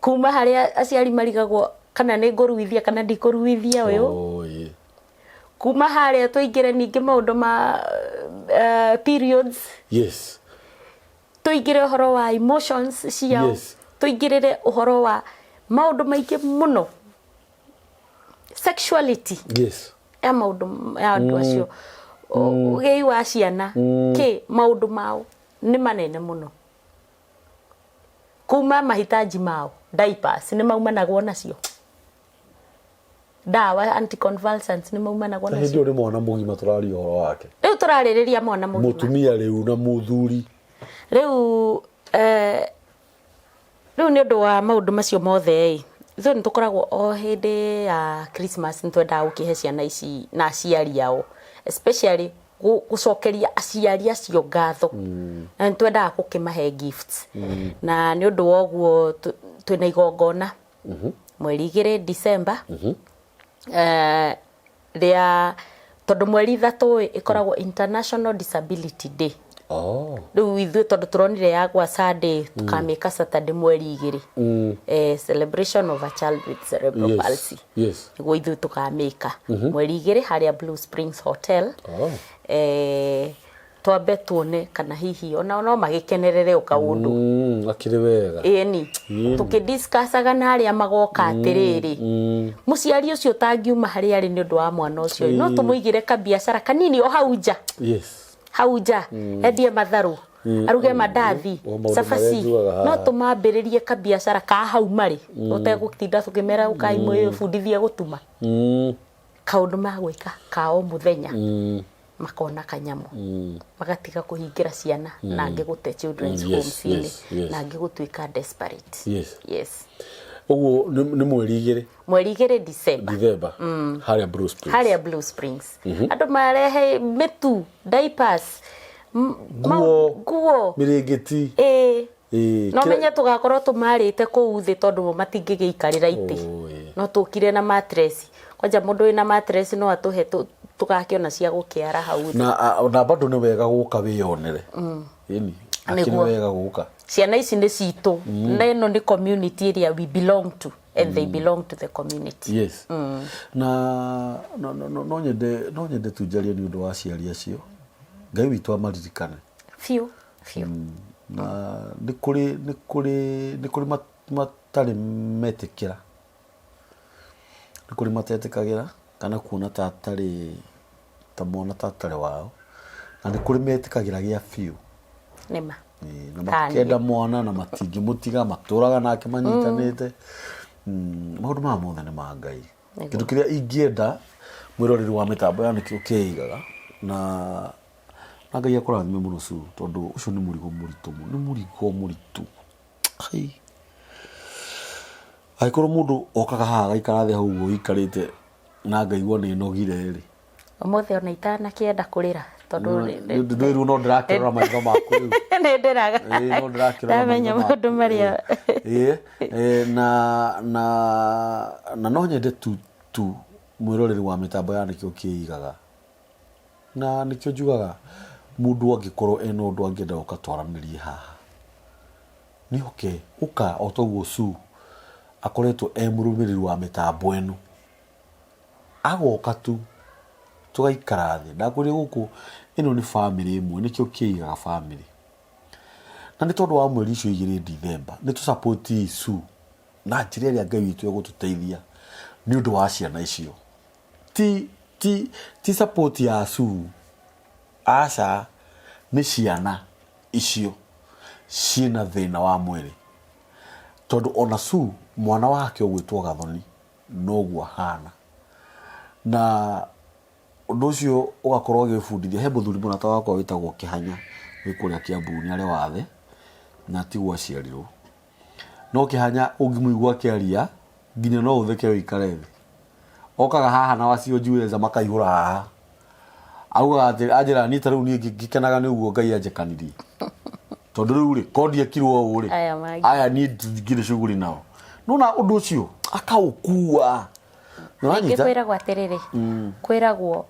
kuma harĩa aciari marigagwo kana nĩ ngũruithia kana ndikũruithia ũyũ, Oh, yeah. kuma harĩa tũingĩre ningĩ maũndũ ma periods, tũingĩre ũhoro wa emotions ciao, tũingĩrĩre ũhoro wa maũndũ maingĩ mũno, sexuality ya maũndũ ya andũ acio, ũgĩi wa ciana, kĩ maũndũ mao nĩ manene mũno, kuma mahitaji mao, diapers nĩ maumanagwo nacio, ndawa anticonvulsants nĩ maumanagwo Na hĩndĩ nacio. ĩyo nĩ mwana mũgima tũraria ũhoro wake. Rĩu tũrarĩrĩria mwana mũgima. Mũtumia rĩu na mũthuri. Rĩu rĩu nĩ ũndũ wa maũndũ macio mothe ĩ, ithuĩ nĩ tũkoragwo o hĩndĩ ya Christmas nĩ twendaga gũkĩhe ciana ici na aciari ao, especially gũcokeria aciari acio ngatho, na nĩ twendaga gũkĩmahe gifts. Na nĩ ũndũ wa ũguo twĩna igongona mweri 2 December, rĩa tondũ mweri 3 ĩ ĩkoragwo International Disability Day. Rĩu ithuĩ tondũ tũronire yagwa Sunday, tũkamĩka Saturday mweri 2, celebration of a child with cerebral palsy. Nĩguo ithuĩ tũkamĩka mweri 2 harĩa Blue Springs Hotel. Twambe tuone kana hihi ona no magĩkenerere o kaũndũ. Akĩrĩ wega. Ĩni. Tũkĩdiscussaga na arĩa magoka atĩrĩrĩ, mũciari ũcio ũtangiuma harĩa arĩ nĩ ũndũ wa mwana ũcio, no tũmũigĩre kabiacara kanini o hau nja. Hau nja, endie matharũ, aruge mandathi, O maũndũ cabaci. marĩa njugaga No haha. tũmambĩrĩrie kabiacara ka hau marĩ, ũtegũtinda tũkĩmera ũkai mwĩbundithie gũtuma. Kaũndũ magwĩka ka o mũthenya, makona kanyamũ, magatiga kũhingĩra ciana na angĩ gũte children's homes-inĩ, na angĩ gũtuĩka desperate. Yes. Ũguo nĩ mweri 2. Mweri 2 December. December. Harĩa Blue Springs. Harĩa Blue Springs. Andũ marehe mĩtu, diapers, Nguo. nguo. Mĩrĩngĩti. Ĩĩ. Ĩĩ, No kĩrĩa- menye tũgakorwo tũmarĩte kũu thĩ tondũ matingĩgĩikarĩra itĩ. Oh, ĩĩ. No tũkire na mattress. Kwanja mũndũ wĩna mattress no atũhe tũgakĩona cia gũkĩara hau thĩ. Na, na bado nĩ wega gũka wĩyonere. Ĩni. Akĩrĩ Nĩguo. wega gũka. Ciana ici nĩ citũ. Na ĩno nĩ community ĩrĩa we belong to and they belong to the community. Yes. Na no, no, no, no nyende, no nyende tu njarie nĩ ũndũ wa aciari acio. Ngai witũ amaririkane. Biũ, biũ. Na nĩ kũrĩ, nĩ kũrĩ, nĩ kũrĩ matarĩ metĩkĩra. Nĩ kũrĩ matetĩkagĩra kana kuona ta atarĩ, ta mwana ta atarĩ wao. Na nĩ kũrĩ metĩkagĩra gĩa biũ. Nĩma. Ĩĩ, na makenda mwana na matingĩmũtiga, matũraga nake manyitanĩte. Maũndũ maya mothe nĩ ma Ngai. Kĩndũ kĩrĩa ingĩenda mwĩroreri wa mĩtambo ya nĩkĩo kĩigaga, na Ngai akũrathime mũno Sue, tondũ ũcio nĩ mũrigo mũritũ mũno, nĩ mũrigo mũritũ. Ai. Angĩkorwo mũndũ okaga haha agaikara thĩ hau ũguo ũikarĩte na ngaigua nĩ nogire rĩ. Ũmũthĩ ona itanakĩenda kũrĩra, tondũ Ndwĩrwo no ndĩrakĩrora maitho maku rĩu. Nĩ ndĩraga. Ĩĩ, no ndĩrakĩrora Ndamenya maitho maku. maũndũ marĩa. Ĩĩ, ĩĩ, na no nyende tu mwĩroreri wa mĩtambo ya nĩkĩo kĩigaga. Na nĩkĩo njugaga mũndũ angĩkorwo ena ũndũ angĩenda gũka twaranĩrie haha. Nĩ oke, ũka o toguo Sue akoretwo e mũrũmĩrĩri wa mĩtambo ĩno. Agoka tu tũgaikara thĩ. Ndakwĩrire gũkũ ĩno nĩ bamĩrĩ ĩmwe, nĩkĩo kĩigaga bamĩrĩ. Na nĩ tondũ wa mweri icio 2 December, nĩ tũ support Sue na njĩra ĩrĩa Ngai witũ egũtũteithia nĩ ũndũ wa ciana icio. Ti support ya Sue, aca, nĩ ciana icio ciĩna thĩna wa mwĩrĩ. Tondũ ona Sue mwana wake ũgwĩtwo Gathoni noguo ahana. Na ũndũ ũcio ũgakorwo ũgĩbundithia, he mũthuri mũrata wakwa wĩtagwo Kĩhanya wĩ kũrĩa Kiambu nĩ arĩ wathe na tiguo aciarirwo. No Kĩhanya ũngĩmũigua akĩaria nginya no ũtheke ũikare thĩ. Okaga haha na wacio njuĩrĩ makaihũra haha. Augaga atĩ anjĩraga niĩ ta rĩu niĩ ngĩkenaga nĩ ũguo Ngai anjekanirie. Tondũ rĩu rĩ, kondi ekirwo ũũ rĩ, Aya mangĩ. aya niĩ ndingĩrĩ shughuli nao. Nona ũndũ ũcio akaũkua. Rĩngĩ Nĩũranyita? kwĩragwo atĩrĩrĩ, kwĩragwo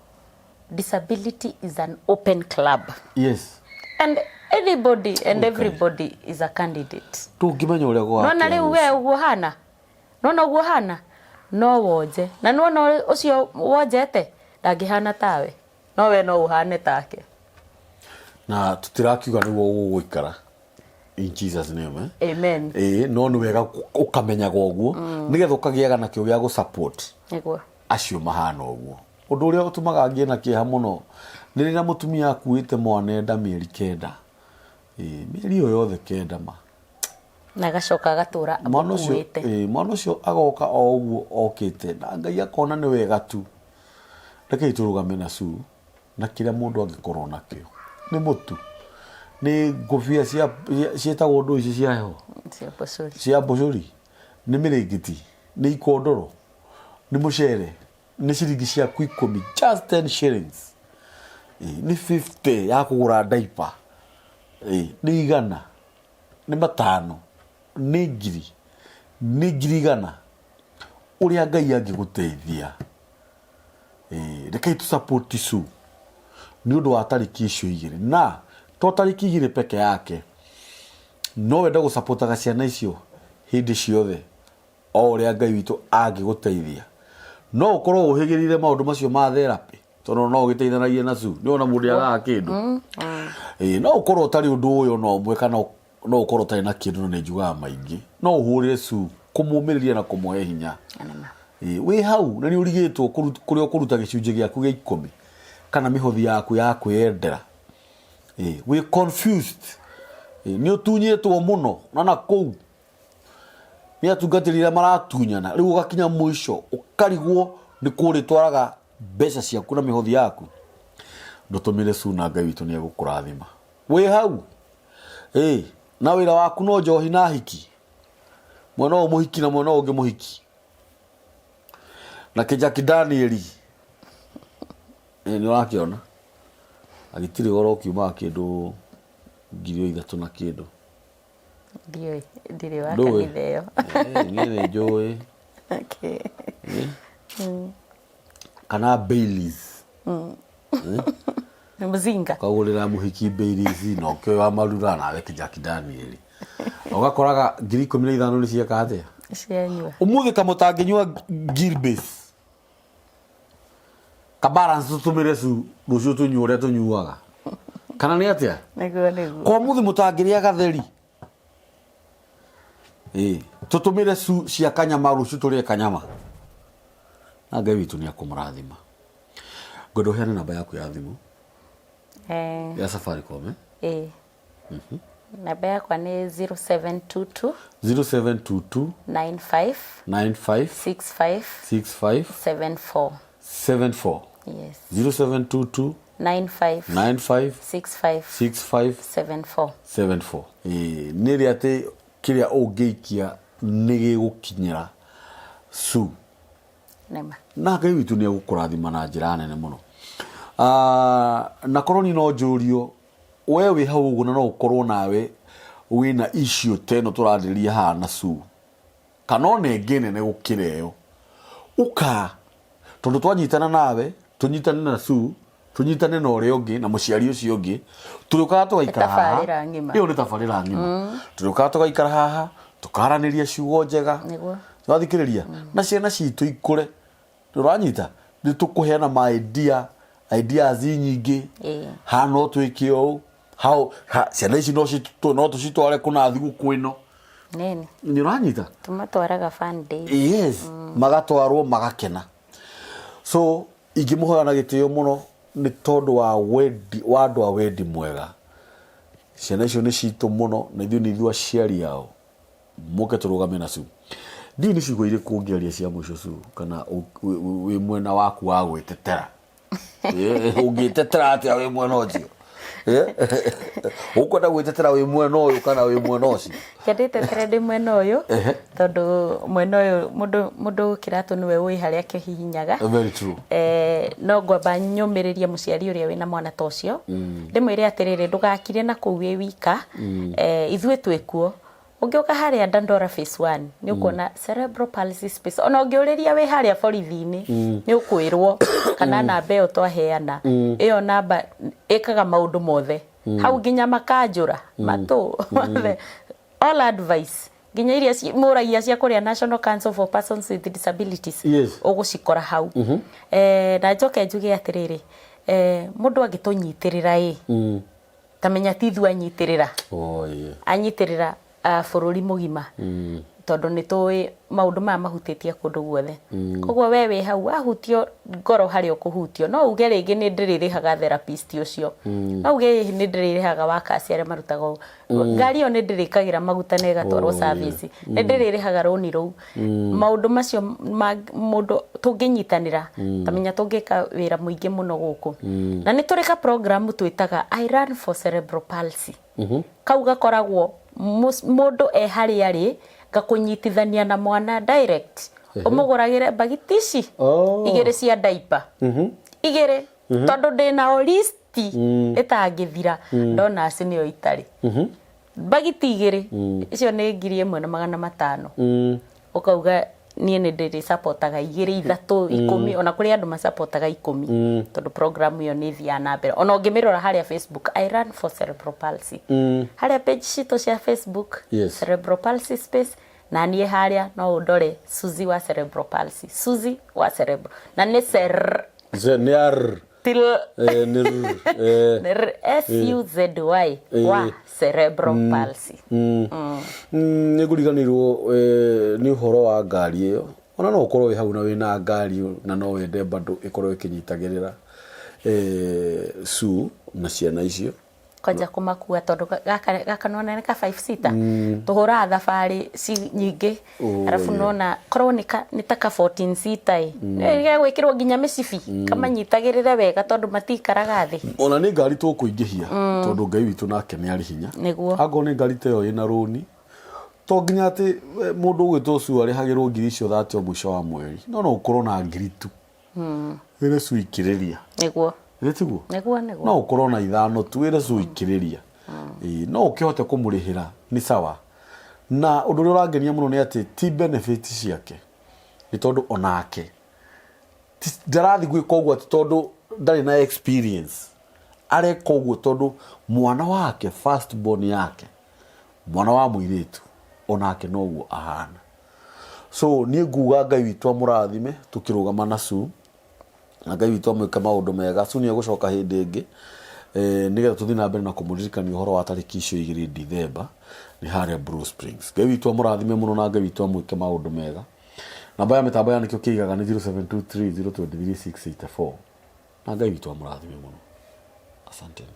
disability is an open club. Yes. And anybody and Okay. everybody is a candidate. Ndũngĩmenya ũrĩa gwakĩa Nona rĩu we rũciũ. ũguo hana. Nona ũguo hana. No wonje. Na nona ũcio wonjete ndangĩhana tawe. No we no ũhane take. Na tũtirakiuga nĩguo ũgũikara. In Jesus name, eh? Amen. Ĩĩ, no nĩ wega ũkamenyaga ũguo, nĩgetha ũkagĩaga nakĩo gĩa gũ-support Nĩguo. acio mahana ũguo. Ũndũ ũrĩa ũtũmaga ngĩe na kĩeha mũno nĩ rĩrĩa mũtumia akuĩte mwana enda mĩeri 9. Ĩĩ, mĩeri ĩyo yothe 9 ma. Na agacoka agatũra Mwana ũcio, amũkuĩte. ĩĩ, mwana ũcio agoka o ũguo okĩte na Ngai akona nĩ wega tu. Rekei tũrũgame na Sue na kĩrĩa mũndũ angĩkorwo nakĩo. Nĩ mũtu, nĩ ngũbia ciĩtagwo ndũ ici cia heho? Cia mbũcũri. Cia mbũcũri, nĩ mĩrĩngĩti, nĩ ikondoro, nĩ mũcere, nĩ ciringi ciaku 10, just 10 shillings. Ĩĩ, nĩ 50 ya kũgũra diaper. Ĩĩ, nĩ 100, nĩ 5, nĩ 1000, nĩ 100,000. Ũrĩa Ngai angĩgũteithia. Ĩĩ, rekei tũ support Sue nĩ ũndũ wa tarĩki icio 2. Na to tarĩki 2 peke yake, no wende gũsupportaga ciana icio hĩndĩ ciothe o ũrĩa Ngai witũ angĩgũteithia. No ũkorwo ũhĩgĩrĩire maũndũ macio ma therapy. Tondũ no ũgĩteithanagie na cu nĩ ona mũndũ agaga kĩndũ. Ĩĩ, no ũkorwo ũtarĩ ũndũ ũyũ na ũmwe kana no ũkorwo ũtarĩ na kĩndũ na nĩ njugaga maingĩ no ũhũrĩre cu kũmũmĩrĩria na kũmũhe hinya. Nĩma. Ĩĩ, wĩ hau na nĩ ũrigĩtwo kũrĩa ũkũruta gĩcunjĩ gĩaku gĩa ikũmi kana mĩhothi yaku ya kwĩyendera. Ĩĩ, wĩ confused. Ĩĩ, nĩ ũtunyĩtwo mũno na nakũu nĩ atungatĩri arĩa maratunyana rĩu ũgakinya mũico ũkarigwo nĩ kũ ũrĩtwaraga mbeca ciaku na mĩhothi yaku. Ndũtũmĩre cu na Ngai witũ nĩ egũkũrathima. Wĩ hau ĩĩ, na wĩra waku no njohi na hiki, mwena ũyũ mũhiki na mwena ũyũ ũngĩ mũhiki na kĩjaki Danieli. Ĩĩ, nĩ ũrakĩona agĩtirĩ goro ũkiumaga kĩndũ 3,000 na kĩndũ. Ndiũĩ, ndirĩ wa Ndũĩ? kanitha ĩyo. Ĩĩ, niĩ nĩ njũĩ. Okay. Kana Baileys. Mzinga. Ũkagũrĩra mũhiki Baileys na ũkĩoĩ wa marura nawe kĩjaki Danieli. Ũgakoraga 15,000 nĩ cieka atĩa? Cianyua. Ũmũthĩ kamũtangĩnyua Gilbey's. Ka balance tũtũmĩre cu rũciũ tũnyue ũrĩa tũnyuaga. Kana nĩ atĩa? Nĩguo nĩguo. Kwa mũthĩ mũtangĩrĩa gatheri. Ĩĩ, tũtũmĩre cu cia kanyama rũciũ tũrĩe kanyama. Na Ngai witũ nĩ akũmũrathima. Ngwenda ũheane namba yaku ya thimũ ya Safaricom eh? Ĩĩ. Namba yakwa nĩ 0722 0722 95 95 65 65 74. 74. Yes. 0722 95 95 65 65 74. 74. Ĩĩ, nĩ rĩ atĩ kĩrĩa ũngĩikia nĩ gĩgũkinyĩra cu Nĩma. Na Ngai witũ nĩ egũkũrathima na njĩra nene mũno. Na korwo niĩ no njũrio we wĩ hau ũguo na no ũkorwo nawe wĩna issue ta ĩno tũrarĩrĩria haha na cu kana ona ĩngĩ nene gũkĩra ĩyo, ũka tondũ twanyitana nawe tũnyitane na cu tũnyitane na ũrĩa ũngĩ na mũciari ũcio ũngĩ tũrĩũkaga tũgaikara haha. Tabarĩra ng'ima. Ĩyo nĩ tabarĩra ng'ima. Tũrĩũkaga tũgaikara haha tũkaranĩria ciugo njega. Nĩguo. Wathikĩrĩria na ciana citũ ikũre. Ũranyita nĩ tũkũheana ma idea ideas nyingĩ. Haha no twĩke ũũ hau ciana ici no tũcitware kũna thigũkũ ĩno. Nini. Nĩ ũranyita? Tũmatwaraga fun days. Yes, magatwarwo magakena. So ingĩmũhoya na gĩtĩo mũno nĩ tondũ wa wendi wa andũ a wendi mwega. Ciana icio nĩ citũ mũno na ithuĩ nĩ ithuĩ aciari ao. Mũke tũrũgame na Sue. Ndiũĩ nĩ ciugo irĩkũ ũngĩaria cia mũico Sue, kana wĩ mwena waku wa gwĩtetera. Ũngĩtetera atĩa wĩ mwena ũcio? Ũkwenda gwĩtetera wĩ mwena ũyũ kana wĩ mwena ũcio? Reke ndĩtetere ndĩ mwena ũyũ, tondũ mwena ũyũ mũndũ kĩratũ nĩwe ũĩ harĩa kĩhihinyaga. Very true. No ngwamba nyũmĩrĩrie mũciari ũrĩa wĩna mwana ta ũcio, ndĩmwĩre atĩrĩrĩ, ndũgakire na kũu wĩ wika, ithuĩ twĩkuo. Ũngĩũka harĩa Dandora phase 1 nĩ ũkuona cerebral palsy space. Ona ũngĩũrĩria wĩ harĩa borithi-inĩ nĩ ũkwĩrwo kana namba ĩyo twaheana ĩyo namba ĩkaga maũndũ mothe hau nginya makanjũra matũ mothe all advice nginya iria mũragia cia kũrĩa National Council for Persons with Disabilities ũgũcikora hau. Na njoke njuge atĩrĩrĩ, mũndũ angĩtũnyitĩrĩra ĩ ta menya ti ithuĩ anyitĩrĩra. Oh, yeah. Anyitĩrĩra bũrũri mũgima tondũ nĩ tũĩ maũndũ maya mahutĩtie kũndũ guothe. Koguo we wĩ hau wahutio ngoro harĩa ũkũhutio no uge rĩngĩ nĩ ndĩrĩrĩhaga therapist ũcio, no uge nĩ ndĩrĩrĩhaga workers arĩa marutaga ũũ, ngari ĩyo nĩ ndĩrĩkagĩra maguta na ĩgatwarwo service, nĩ ndĩrĩrĩhaga rũni rũu. Maũndũ macio mũndũ tũngĩnyitanĩra ta menya tũngĩka wĩra mũingĩ mũno gũkũ. Na nĩ tũrĩ ka program twĩtaga I run for cerebral palsy. Kau gakoragwo mũndũ e harĩa arĩ gakũnyitithania na mwana direct, ũmũgũragĩre mbagiti ici igĩrĩ cia diaper igĩrĩ, tondũ ndĩna o list ĩtangĩthira, donors nĩyo itarĩ. Mbagiti igĩrĩ icio nĩ 1,500. Ũkauga niĩ nĩ ndĩrĩ supportaga igĩrĩ, ithatũ, 10, ona kũrĩ andũ masapotaga 10, tondũ program ĩyo nĩ ĩthiaga na mbere. Ona ũngĩmĩrora harĩa Facebook, I run for cerebral palsy, harĩa page citũ cia Facebook, cerebral palsy space, na niĩ harĩa no ũndore Suzy wa cerebral palsy, Suzy wa cerebral, na nĩ cer Ze, nĩ R. Ti L. Eh, nĩ R, eh. Nĩ R, S U Z Y wa cerebral palsy. Nĩ ngũriganĩirwo nĩ ũhoro wa ngari ĩyo. Ona no ũkorwo wĩ hau na wĩna ngari na no wende bado ĩkorwo ĩkĩnyitagĩrĩra Sue na ciana icio. Kwanja kũmakua tondũ gaka gaka nona nĩ ka 5 seater tũhũraga thabarĩ ci nyingĩ. Arabu nona korwo nĩ ka nĩ ta ka 14 seater ĩ gegwĩkĩrwo nginya mĩcibi kamanyitagĩrĩre wega tondũ matikaraga thĩ. Ona nĩ ngari tũkũingĩhia tondũ Ngai witũ nake nĩ arĩ hinya. Nĩguo. Angorwo nĩ ngari ta ĩyo ĩna rũni, to nginya atĩ mũndũ ũgwĩtwo Sue arĩhagĩrwo ngiri icio 30 o mũico wa mweri, no no ũkorwo na ngiri tu. Wĩre Sue ikĩrĩria. Nĩguo. Githĩ tiguo? Nĩguo nĩguo. No ũkorwo na ithano tu wĩre Sue ikĩrĩria. Ĩĩ, no ũkĩhote kũmũrĩhĩra nĩ sawa. Na ũndũ ũrĩa ũrangenia mũno nĩ atĩ ti benefit ciake, nĩ tondũ onake ndarathiĩ gwĩka ũguo atĩ tondũ ndarĩ na experience. Areka ũguo tondũ mwana wake, first born yake, mwana wa mũirĩtu, onake noguo ahana. So niĩ nguga Ngai witũ amũrathime tũkĩrũgama na Sue, na Ngai witũ amwĩke maũndũ mega. Sue nĩ egũcoka hĩndĩ ĩngĩ nĩgetha tũthiĩ na mbere na kũmũririkania ũhoro wa tarĩki icio igĩrĩ Dithemba nĩ harĩa Blue Springs. Ngai witũ amũrathime mũno na Ngai witũ amwĩke maũndũ mega. Namba ya mĩtambo ya nĩkĩo kĩigaga nĩ 0723 023 684. Na Ngai witũ amũrathime mũno. Asanteni.